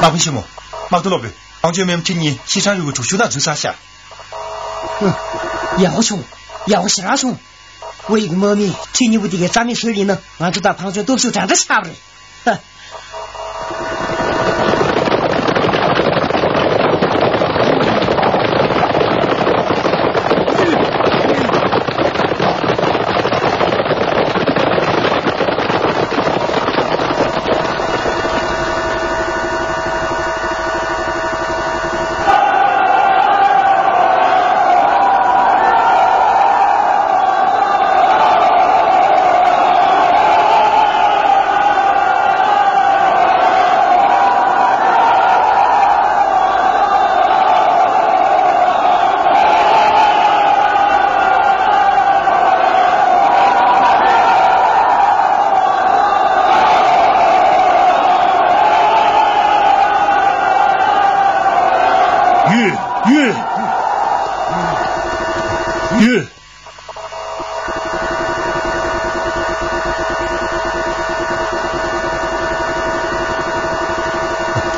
དམག་དཔོན་ཆེན་མོ། དམག་སྡེ་སློབ་དཔོན། བང་མཛོད་དམག་མི་ཁྲི་གཉིས་ཤིས་ཅང་རི་བོ་དྲུག་ཤུགས་དང་འཛུལ་ཚར་ཤག་ཧུམ། ཡག་པོ་བྱུང་། ཡག་པོ་ཞེ་དྲག་བྱུང་། ཝེ་ཡི་གི་དམག་མིས་ཁྲི་གཉིས་པོ་དེ་གའི་རྩ་མེད་བཟོས་པ་ཡིན་ན་ང་ཚོ་དང་བང་མཛོད་སྟོབས་ཤུགས་དྲག་དྲག་ཆགས་པ་རེད། ཧ། ཡོད། ཡོད། ཡོད།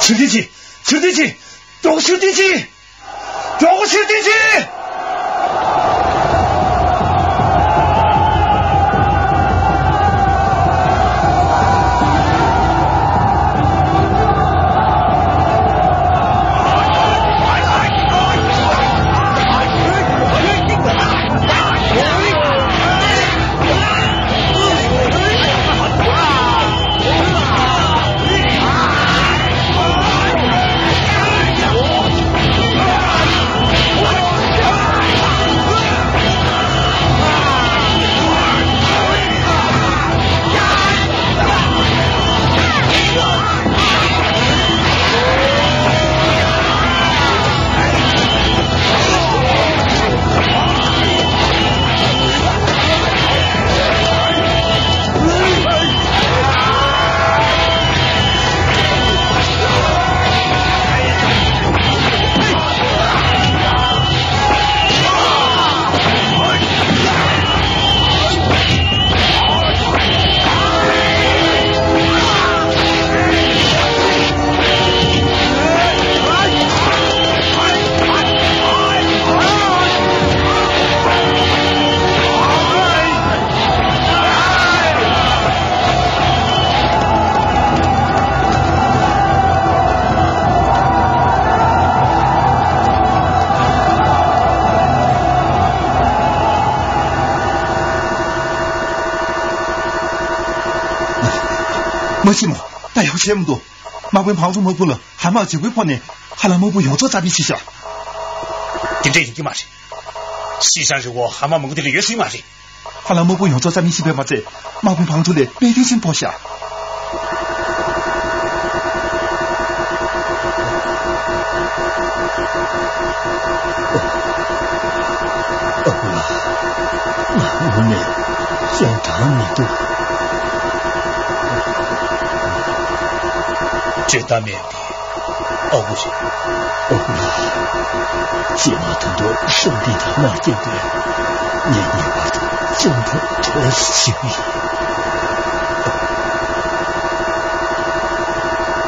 ཕྱིར་འཐེན་བྱེད། ཕྱིར་འཐེན་བྱེད། མགྱོགས་པོ་ཕྱིར་འཐེན་བྱེད། མགྱོགས་པོ་ཕྱིར་འཐེན་བྱེད། དམག་ཆེན་མོ། ད་ཡག་བྱས་མི་འདུག་དམག་དཔོན་བང་མཛོད་དམག་དཔུང་ལ་ཧ་མ་འཇབ་རྒོལ་ཕོག་ནས་ཧ་ལམ་དམག་དཔུང་ཡོངས་རྫོགས་རྩ་མེད་བྱས་ཤག་དེ་འདྲས་ཡིན་གྱི་མ་རེད། ཤིས་ཅང་རི་བོ་ཧ་མ་མང་པོ་དེ་ལ་ཡོད་སྲིད་མ་རེད། ཧ་ལམ་དམག་དཔུང་ཡོངས་རྫོགས་རྩ་མེད་བྱས་པས་མ་ཚད་དམག་དཔོན་བང་མཛོད་ལ་དཔེ་མཐོང་ཆེན་ཕོག་ཤག་ཨ་ཁུ་ལགས། ང་དངོས་གནས་བཙན་དྲག་མི་འདུག་བརྗོད་ཐབས་མེད་པའི་ཨ་ཁུ་རེད། ཨ་ཁུ་ལགས། རྗེས་མ་ད་དུང་སུན་པིན་དང་དམག་རྒྱག་དུས་ངེད་གཉིས་བར་དུ་བཙན་ཐབས་བྲལ་སྲིད་ཀྱི་ཡིན།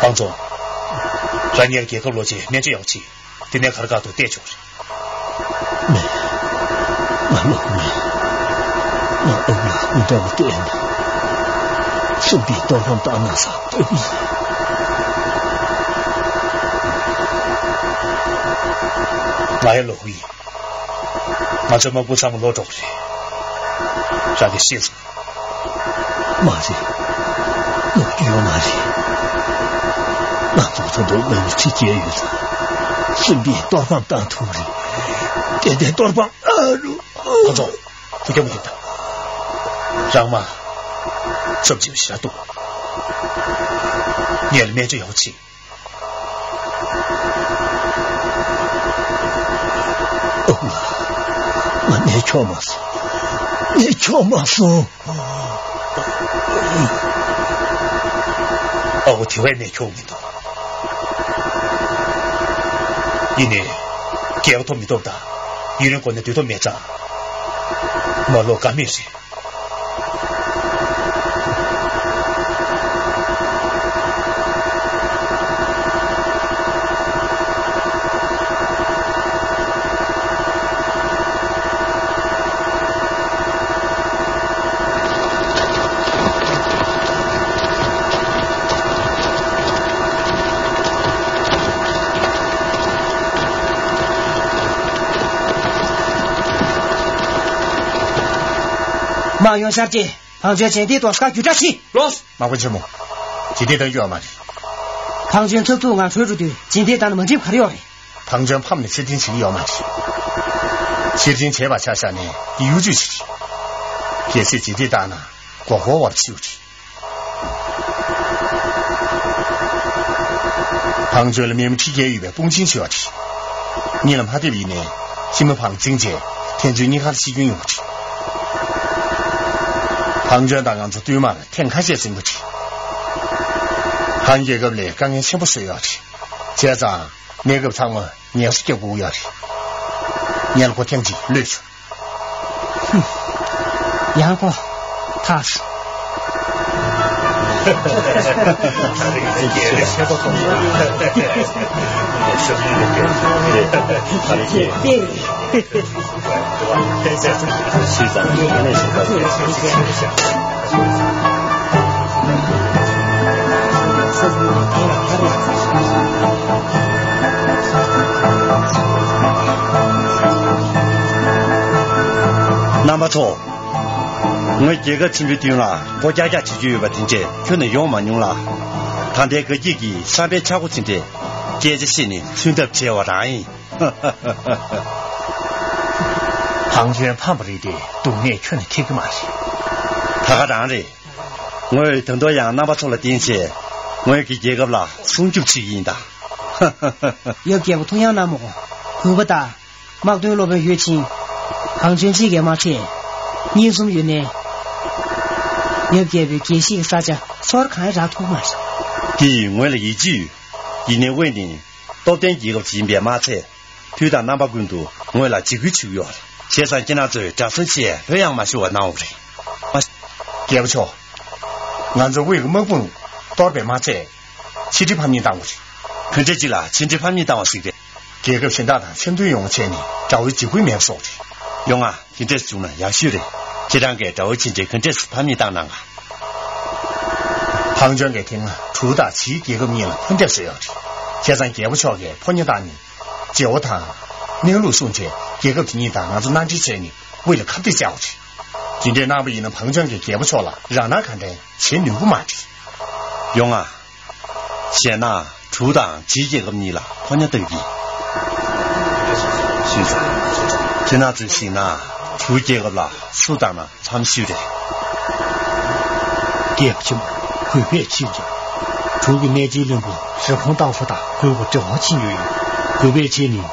བང་མཛོད། རང་ཉིད་རྒྱལ་ཁབ་ལོག་རྗེས་སྨན་བཅོས་ཡག་པོ་བྱེད། དེ་ནས་གར་སྐབས་སུ་བལྟས་ཆོག་རེད། མེད། ང་ལོག་མེད། ང་ཨ་མ་སྐུ་འདྲ་བ་བསྟན་ནས་སྲིན་པོའི་གཏོར་ཕམ་བཏང་ན་བསམ་སྟབས་ཡིན། ང་ཡང་ལོ་ཧུ་ཡིན། ང་ཚོའི་དམག་དཔུང་ཚང་མ་ལོག་འགྲོ་གི་རེད། རང་གིས་ཤེས་སོང་། མ་རེད། ལོག་རྒྱུ་ཡོད་མ་རེད། ང་ཚོ་ཚོ་འདུག་མི་ཚེ་སྐྱེལ་ཡོད་ཙང་། སྲིན་པོའི་གཏོར་ཕམ་བཏང་ཐུབ་རེད། ཏན་ཏན་གཏོར་ཕམ་ཨ་རུ། ཁོ་ཚོ་བུ་རྒྱ་མོ་ཡིན་ད། རང་མ་ཚབ་ཅིག་ཞེ་དྲག་འདུག་ངས་ལ་སྨན་བཅོས་ཡག་པོ་བྱེད། ཨོ་ང་ང་གནས་ཆོག་མ་སོང་། གནས་ཆོག་མ་སོང་། ཨ་ཁུ་དེ་བས་གནས་ཆོག་མི་འདུག་ཡིན་ནའི་རྒྱལ་ཁ་ཐོབ་མི་ཐོབ་དང་ཡུན་རིང་འགོར་ན་དུས་ཐོབ་མེད་ཙང་། མ་ལོག་ཀ་མེད་རེད། དམག་ཡོང་ཤར་གྱིས། ཕང་ཆེན་ཇན་ཏེ་དོ་སྐ་རྒྱུ་འབྲས་ཤི། ལོས། དམག་དཔོན་ཆེན་མོ། ཇན་ཏེ་བཏང་རྒྱུ་ཡོད་མ་རེད། ཕང་ཆེན་ཚབ་ཚུབ་ངང་བྲོས་འགྲོ་དུས་ཇན་ཏེ་བཏང་ན་མ་འགྲིག་ག་རེ་ཡོད་རེད། ཕང་ཆེན་ཕམ་ནས་ཕྱིར་འཐེན་བྱེད་ཀྱི་ཡོད་མ་རེད། ཕྱིར་འཐེན་བྱས་པ་ཆ་བཞག་ནས་འདི་གཡོ་ཇུས་ཤིག་རེད། གལ་སྲིད་ཇན་ཏེ་བཏང་ན་མགོ་སྐོར་བར་ཤི་བ་རེད། ཕང་ཆེན་ལ་མི་མི་ཁྲི་བརྒྱད་ཡོད་པའི་དཔུང་ཆེན་ཆེ་བ་རེད། གཉིས་ལ་མ་ཐེབས་ཡིན་ནའི་ཕྱི་མ་ཕང་ཚིང་བྱས་ཐེན་ཚོའི་གཉིས་ཀར་ཤི་སྐྱོན་ཡོང་གི་རེད། ཕང་ཆེན་དང་ང་ཚོ་བསྟུད་མར་ཐེངས་ཁ་ཤས་ཟིན་པ་རེད། ཕང་རྒྱལ་ཁབ་ལ་དཀའ་ངལ་ཆེན་པོ་བཟོས་ཡོད་རེད། བྱས་ཙང་གནས་སྐབས་ཚང་མ་ངལ་གསོ་རྒྱག་དགོས་ཀྱི་ཡོད་རེད། ངས་ལ་ཁོ་ཐེངས་གཅིག་གློད་བྱུང་། ཡང་ཁོ་ཐག་རྣམ་པ་ཚོ། ངོས་རྒྱལ་ཁབ་ཆེན་པོའི་མདུན་ལ་མགོ་བཀྱག་བཀྱག་བྱེད་རྒྱུ་ཡོད་པ་དེ་འདྲས་ཁྱོན་ནས་ཡོང་མ་མྱོང་ལ། ད་ལྟའི་དགའ་སྐྱིད་ཀྱི་བསམ་པའི་ཆག་སྒོ་ཅན་དེ་སྐད་ཆ་བཤད་ནས་མཚོན་ཐབས་བྱས་པ་རང་ཡིན། ཕང་ཆེན་ཕམ་པ་རེད་དེ་སྡུག་བསྔལ་ཁྱོན་ནས་ཐེབས་ཀྱི་མ་རེད། ད་ག་རང་རེད། ངོས་ད་དུང་ཡང་རྣམ་པ་ཚོ་ལ་བརྟེན་བྱས་ངོས་ཀྱི་རྒྱལ་ཁབ་ལ་སྲུང་སྐྱོབ་བྱེད་ཀྱི་ཡིན་ད། ཡབ་རྒྱལ་པོ་ཐུགས་ཡངས་གནང་མོ། གུས་པ་དང་། དམག་དོན་སློབ་དཔོན་ཡོད་ཕྱིན། གངས་ལྗོངས་གཅིག་གི་དམག་ཆས། གཉིས་གསུམ་ཡོད་ནའི། ཡབ་རྒྱལ་པོའི་དགེ་བཤེས་ཀྱི་ས་ཆ་སོར་གང་ཡང་རག་ཐུབ་མ་རེད། དེ་ཡིས་ངོས་ལ་ཡིད་ཆེས་ཡོད། ཡིན་ནའི་དབུས་ནི་སྟོབས་ལྡན་རྒྱལ་ཁབ་ཅིག་ཡིན་པས་མ་ཚད། དུས་དང་རྣམ་པ་ཀུན་ཏུ་ངོས་ལ་འཇིགས་སྐུལ་བྱེད་ཀྱི་ཡོད་རེད། བྱས་ཙང་ཁྱེད་རང་ཚོས་དགྲ་ཟིང་ཆེད་རེ་ཡང་མ་ཞུ་བ་གནང་བ་རེད། རྒྱལ་པོ་མཆོག་ང་ཚོ་དབུས་ཀྱི་དམག་དཔུང་གཏོར་བས་མ་ཚད། ཕྱི་འབྲེལ་ཕམ་ཉེས་བཏང་བ་རེད། ག་འདྲ་ཅིག་ལ་ཕྱི་འབྲེལ་ཕམ་ཉེས་བཏང་བ་ཞིག་རེད། རྒྱལ་ཁབ་གཞན་དག་དང་འཆམ་མཐུན་ཡོང་བ་བྱས་ནས་དགྲ་བོའི་འཇིགས་སྐུལ་མེད་པ་བཟོ་བ་རེད། ཡོང་ང་། དེ་འདྲས་བྱུང་ན་ཡག་ཤོས་རེད། ཁྱེད་རང་གིས་དགྲ་བོའི་ཕྱི་འབྲེལ་ག་འདྲས་ཕམ་ཉེས་བཏང་གནང་ང་། ཕང་ཆེན་གྱིས་དེ་སྔ་གྲུ་དང་ཇིའི་རྒྱལ་ཁབ་གཉིས་ལ་ཕན་ཐབས་བཟོས་ཡོད་རེད། བྱས་ཙང་རྒྱལ་པོ་མཆོག་གིས་ཕོ་ཉ་བཏང་ནས་བརྗེ་བོ་དང་གནས་ལུགས་སྲུང་བྱས་རྒྱལ་ཁབ་དེ་གཉིས་དང་ང་ཚོ་མནའ་འབྲེལ་བྱས་ནས་དབུས་ལ་ཁ་གཏད་བཅག་པ་རེད། དེ་འདྲས་གནང་པ་ཡིན་ན་ཕང་ཆེན་གྱིས་རྒྱལ་པོ་མཆོག་ལ་རང་དབང་གང་དྲན་བྱེད་ནུས་པ་མ་རེད། ཡོང་ང་། གཞན་ན་གྲུ་དང་ཇིའི་རྒྱལ་ཁབ་གཉིས་ལ་ཕོ་ཉ་བཏང་གི། ཁྱེད་རང་ཚོས་གཟིགས་ན་གྲུ་རྒྱལ་ཁབ་ལ་སུ་བཏང་ན་འཚམ་ཤོས་རེད། རྒྱལ་པོ་ཆེན་པོ། གུས་པས་ཕྱིར་འགྱངས། གྲུ་གི་གནས་ཆེན་བློན་པོ་རི་བོང་སྟག་ཕོ་དང་གུས་པ་འབྲེལ་བ་ཕྱིན་ཡོད་ཡིན། གུས་པས་ཕྱིན་ནས་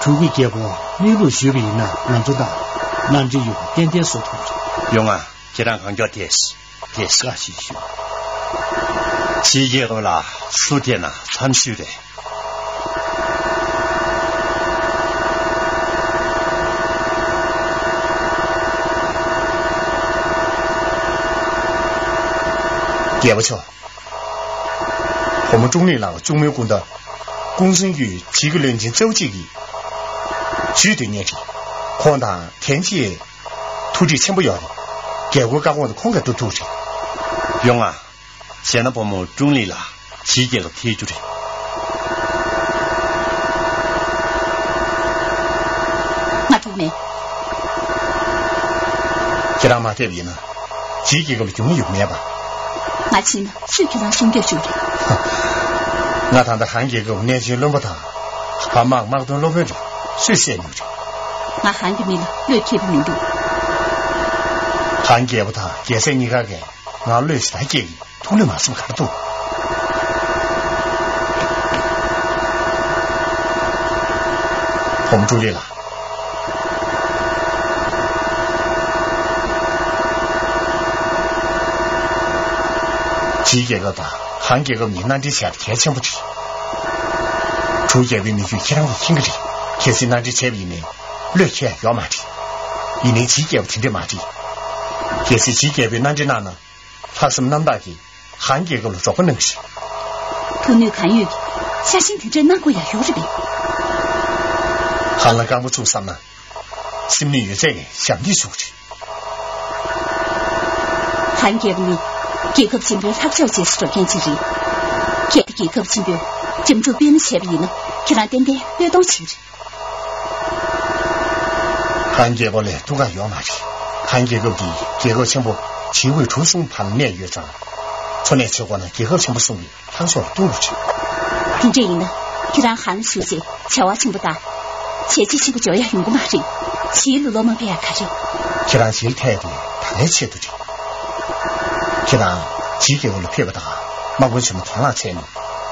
གྲུ་གི་རྒྱལ་པོ་གནས་ལུགས་ཞུས་པ་ཡིན་ན་ང་ཚོ་དང་མནའ་འབྲེལ་ཡོད་པ་ཏན་ཏན་བཟོ་ཐུབ་རེད། ཡོང་ང་། ཁྱེད་རང་གང་མགྱོགས་དེས། དེས་བཀའ་ཞིག་ཞུ། ཕྱི་རྒྱལ་ཁབ་ལ་སུ་བསྡད་ན་འཚམ་ཤོས་རེད། རྒྱལ་པོ་མཆོག་བུ་མོ་ཀྲུང་ལི་ལགས་གཅུང་མོའི་སྐུ་ཟླ་ཀུང་སུན་གྱི་བྱིས་ཀྱི་བློན་ཆེན་རྩ་བ་གཅིག་གིས་ཇུས་དེ་གཉེར་ཅིང་ཁོང་དང་ཐེན་ཅིའི་ཐུགས་འདྲིས་ཆེན་པོ་ཡོད་རེད། རྒྱལ་སྒོའི་བཀག་དབང་དེ་ཁོང་གིས་སྒྲུབ་ཐུབ་རེད། ཡོང་ང་། གཞས་སྣ་བུ་མོ་ཀྲུང་ལི་ལ་ཇིའི་རྒྱལ་ཁབ་ཐེབས་རྒྱུ་རེད། ང་འགྲོ་མེད། ཁྱེད་རང་མ་ཐེབས་ཡིན་ན། ཇིའི་རྒྱལ་ཁབ་ལ་རྒྱུས་མངའ་ཡོད་མེད་པ། ང་ཕྱིན་ན་སུས་ཁྱེད་རང་སྲུང་སྐྱོབ་བྱེད་ཀྱི་རེད། ང་ད་ལྟ་ཧན་རྒྱལ་ཁབ་གནས་ཆེན་བློན་པོ་དང་། བ་དམག་དམག་དོན་སློབ་དཔོན་རེད། སུས་བསད་ནུས་རེད། ང་ཧན་གྱི་མི་ལ་བློས་འཁེལ་བ་མི་འདུག་ཧན་རྒྱལ་པོ་དང་རྒྱལ་སྲས་གཉིས་ཀ་གིས་ང་བློས་ཞེ་དྲག་སྐྱེས་ཀྱི། ཐུགས་ལུས་མ་སོང་གར་འདུག་བུ་མོ་ཀྲུང་ལི་ལགས། ཇིའི་རྒྱལ་ཁབ་དང་ཧན་རྒྱལ་ཁབ་གཉིས་མནའ་འབྲེལ་བྱས་པ་གལ་ཆེན་པོ་རེད། ཀྲུའུ་རྒྱལ་པོའི་མི་རྒྱུད་ཁྱེད་རང་གིས་མཁྱེན་གྱི་རེད། གལ་སྲིད་མནའ་འབྲེལ་བྱས་པ་ཡིན་ནའི་བློས་འཁེལ་ཡ་ཡོད་མ་རེད། ཡིན་ནའི་ཇིའི་རྒྱལ་པོ་དེ་འདྲས་མ་རེད། གལ་སྲིད་ཇིའི་རྒྱལ་པོས་མནའ་འབྲེལ་གནང་ན། ལྷག་བསམ་རྣམ་དག་གིས་ཧན་རྒྱལ་ཁབ་ལ་རོགས་པ་གནང་གི་རེད། མཐུ་ནུས་གང་ཡོད་ཀྱིས་ཤ་ཞེན་དེ་འདྲས་གནང་དགོས་ཡ་ཡོད་རེད་པས། ཧན་ལ་རྐང་པ་བཙུགས་བསམ་ན། སེམས་ནུས་ཡོད་ཚད་ཀྱིས་ཞབས་འདེགས་ཞུ་གི་རེད། ཧན་རྒྱལ་པོ་ནི་རྒྱལ་ཁབ་ཆེན་པོའི་ལྷག་ཕྱོགས་རྗེས་སུ་འགྲོ་མཁན་ཅིག་རེད། གལ་ཏེ་རྒྱལ་ཁབ་ཆེན་པོས་འགྲིམ་འགྲུལ་སྤེལ་མ་བྱས་པ་ཡིན་ན། ཁྱེད་རང་ཏན་ཏན་བློས་གཏོང་བྱེད་ཀྱི་རེད། ཧན་རྒྱལ་པོ་ལས་ཐུགས་ཁག་ཡོད་མ་རེད། ཧན་རྒྱལ་ཁབ་འདི་རྒྱལ་ཁབ་ཆེན་པོ་ཇིའི་ཝེ་གྲུ་གསུམ་བར་ལ་གནས་ཡོད་ཙང་། འཚོ་གནས་བྱེད་དགོས་ན་རྒྱལ་ཁབ་ཆེན་པོ་གསུམ་གྱི་ལྷག་ཕྱོགས་ལ་ལྟུང་དགོས་རེད། དེ་འདྲ་ཡིན་ན་ཁྱེད་རང་ཧན་ལ་བཞུགས་བྱས་བྱ་བ་ཆེན་པོ་དང་བྱས་རྗེས་ཆེན་པོ་འཇོག་ཡ་ཡོང་གི་མ་རེད། ཇིའི་ལུགས་སློབ་མ་ཕེབས་ཡ་ག་རེ། ཁྱེད་རང་ཇིའི་ལ་ཐད་དེ་ད་ལྟའི་ཆེད་དུ་རེད། ཁྱེད་རང་ཇིའི་རྒྱལ་ཁབ་ལ་ཕེབས་པ་དང་དམག་དཔོན་ཆེན་མོ་དོན་བརླག་བྱས་ནས་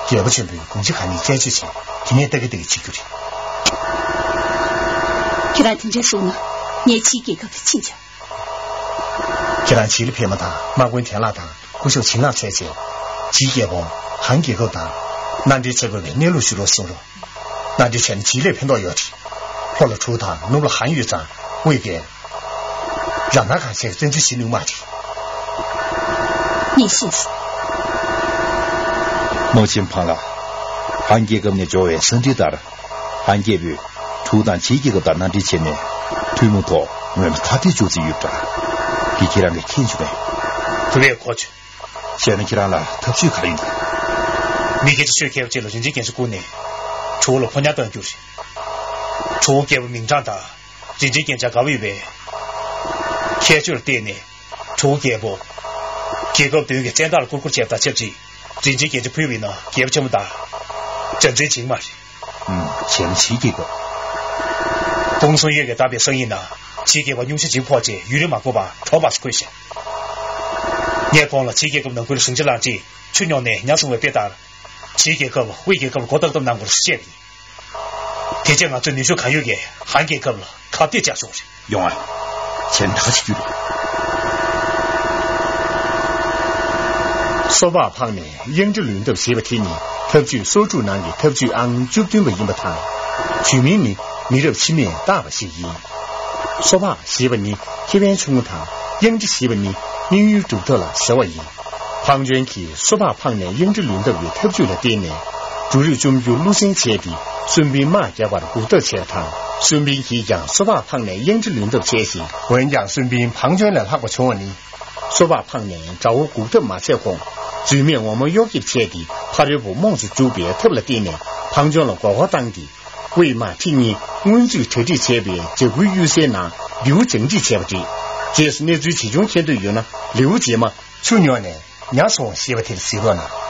རྒྱལ་པོ་ཆེན་པོའི་དགོངས་གཞི་ག་ནས་བཙལ་བྱས་བྱས་དེ་ནས་ལྟ་གི་ལྟ་གི་བྱེད་རྒྱུ་རེད། ཁྱེད་རང་དེ་འདྲ་གསུངས་ན་ངས་ཇིའི་རྒྱལ་ཁབ་ལ་ཕྱིན་ཆོག་ཁྱེད་རང་ཇིའི་ལ་ཕེབས་མ་ཐག་དམག་དཔོན་ཐན་ལགས་དང་སྐུ་ཞབས་ཆིན་ལགས་བཙལ་བྱས། ཇིའི་རྒྱལ་པོ་ཧན་རྒྱལ་ཁབ་དང་མནའ་འབྲེལ་བྱེད་དགོས་པའི་གནས་ལུགས་ཞུ་རོགས་གསུང་རོགས། མནའ་འབྲེལ་བྱས་ན་ཇིའི་ལ་ཕན་ཐོགས་ཡོད་རེད། ལྷོ་ལ་གྲུ་དང་ནུབ་ལ་ཧན་ཡོད་ཙང་དབུས་པའི་རང་དབང་གང་བྱས་བཙན་འཛུལ་བྱེད་ནུས་མ་རེད། ངས་ཤེས་སོང་། དམག་ཆེན་ཕང་ལ་ཧན་རྒྱལ་ཁབ་ནས་འབྱོར་བའི་གསང་འཕྲིན་ལྟར། ཧན་རྒྱལ་པོས་གྲུ་དང་ཇིའི་རྒྱལ་ཁབ་དང་མནའ་འབྲེལ་བྱས་ནས་ཐུན་མོང་ཐོག་ངོས་ནས་ཐ་དད་འཇོག་རྩིས་ཡོད་པ་འདི་ཁྱེད་རང་གིས་མཁྱེན་བྱུང་བས། དེ་བས་གོ་ཆོད། བྱས་ན་ཁྱེད་རང་ལ་ཐབས་ཇུས་ག་རེ་ཡིན་པ། མི་སྐད་ཆ་ཤོད་མཁས་པ་ཅིག་ལ་རིན་ཆེན་རྒྱན་ཆ་བསྐུར་ནས་གྲུ་བོ་ལ་ཕོ་ཉ་བཏང་རྒྱུ་རེད། གྲུ་བོ་རྒྱལ་པོ་མིང་གྲགས་དང་རིན་ཆེན་རྒྱན་ཆ་དགའ་བོ་ཡོད་པའི་ཁྱད་ཆོས་ལ་བརྟེན་ནས། གྲུ་བོ་རྒྱལ་པོ་རྒྱལ་ཁབ་བདུན་གྱི་བཙན་བདག་ལ་བསྐུར་བསྐུར་བྱས་པ་དང་ཆབས་ཅིག་རིན་ཆེན་རྒྱན་ཆ་ཕུལ་བ་ཡིན་ན་རྒྱལ་པོ་ཆེན་པོ་དང་འཇའ་ཚོན་འཇིགས་མ་རེད། ཨུམ། བྱས་ན་ཇིའི་རྒྱལ་ཁབ། ཧུང་སུན་ཡོད་ཀྱིས་བཏབ་པའི་སང་ཉིན་ན་ཇིའི་རྒྱལ་པོ་སྙུང་གཞི་ཇི་ཕོག་རྗེས་ཡུན་རིང་མ་འགོར་བར་གྲོངས་པ་སོགས་བཤད། ངས་ཁོང་ལ་ཇིའི་རྒྱལ་ཁབ་ནང་ཁུལ་ཟིང་ཆ་ལངས་རྗེས་ཆུ་སྙོགས་ནས་ཉ་བཟུང་བའི་དཔེ་ལྟར། ཇིའི་རྒྱལ་ཁབ་ལ་དབུས་རྒྱལ་ཁབ་ལ་མགོ་བཏགས་ཐབས་གནང་དགོས་ཞེས་བཤད་པ་ཡིན། དེ་རྗེས་ང་ཚོས་ནུས་ཤུགས་གང་ཡོད་ཀྱིས་ཧན་རྒྱལ་ཁབ་ལ་ཁ་གཏད་བཅག་ཆོག་རེད། ཡོང་ཨ། བྱས་ན་ད་ག་བྱེད་རྒྱུ་རེད། སོ་པགས་འཕངས་ནས་གཡང་ཁྲི་ལུས་འཐབ་ཞེས་པ་དེ་ནི་ཐབས་ཇུས་སོར་དྲུག་ནང་གི་ཐབས་ཇུས་ཨང་བཅུ་བདུན་པ་ཡིན་པ་དང་། ཇུས་མིང་ནི་མི་རབས་ཕྱི་མས་བཏགས་པ་ཞིག་ཡིན། སོ་པགས་ཞེས་པ་ནི་ཁེ་ཕན་ཆུང་ངུ་དང་། གཡང་ཁྲི་ཞེས་པ་ནི་དམིགས་ཡུལ་སྒྲུབ་ཐབས་ལ་ཟེར་བ་ཡིན། ཕང་ཅོན་གྱིས་སོ་པགས་འཕངས་ནས་གཡང་ཁྲི་ལུས་འཐབ་ཀྱི་ཐབས་ཇུས་ལ་བརྟེན་ནས། འབྲུ་རིགས་བཅོམ་རྒྱུ་བློ་སེང་བྱས་ཏེ། སུན་པིན་དམག་རྒྱག་པར་འགུག་ཐབས་བྱས་པ་དང་། སུན་པིན་གྱིས་ཀྱང་སོ་པགས་འཕངས་ནས་གཡང་ཁྲི་ལུས་འཐབ་བྱས་ཤིང་། འོན་ཀྱང་སུན་པིན་ཕང་ཅོན་ལས་ལྷག་པ་བྱུང་བ་ནི། སོ་པགས་འཕངས་ནས་དགྲ་བོ་འགུག་ཐབས་མ་བྱས་གོང་། རྫུན་མས་ངོ་མ་གཡོ་འཁྱེར་བྱས་ཏེ། ཕ་རོལ་པོ་རྨོངས་སུ་འཇུག་པའི་ཐབས་ལ་བརྟེན་ནས་ཕང་ཅོན་ལ་མགོ་སྐོར་བཏང་སྟེ། དབུས་དམག་ཁྲི་གཉིས་སྔོན་ཚུད་གྲ་སྒྲིག་བྱས་པའི་འཇའ་གུར་གཡུལ་སའི་ནང་ལེའུ་རྒྱང་སྒྲིག་བྱས་པ་རེད། རྗེས་སུ་གནས་ཚུལ་ཇི་བྱུང་མཁྱེན་འདོད་ཡོད་ན། ལེའུ་རྗེས་མ། ཆུ་སྙོགས་ནས་ཉ་བཟུང་ཞེས་པ་དེར་གཟིགས་རོགས་གནང་།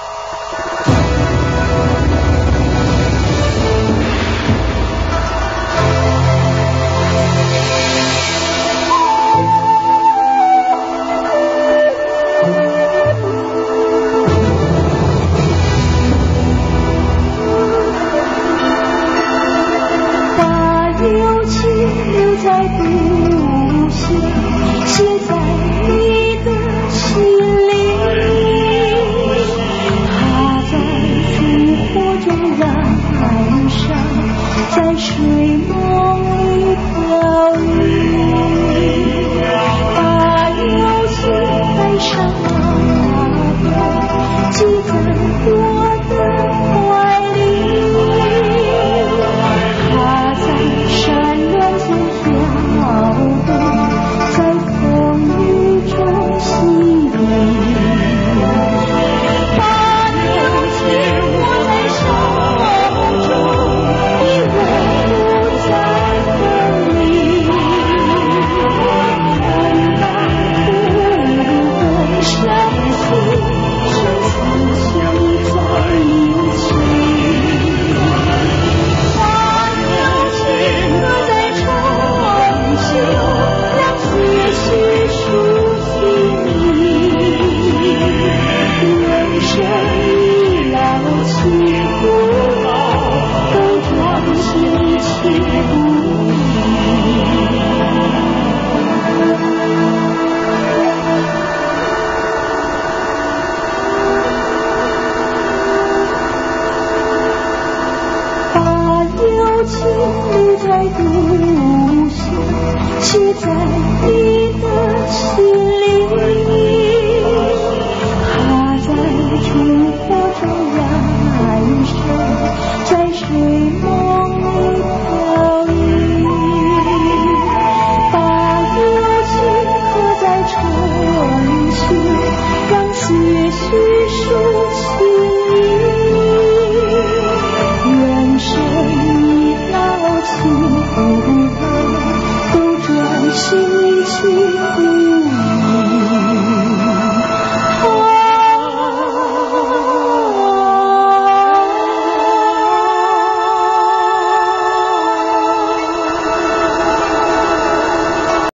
在你的心里，他在春花中燃烧，在睡梦里飘零。把热情刻在唇心，让思绪收起。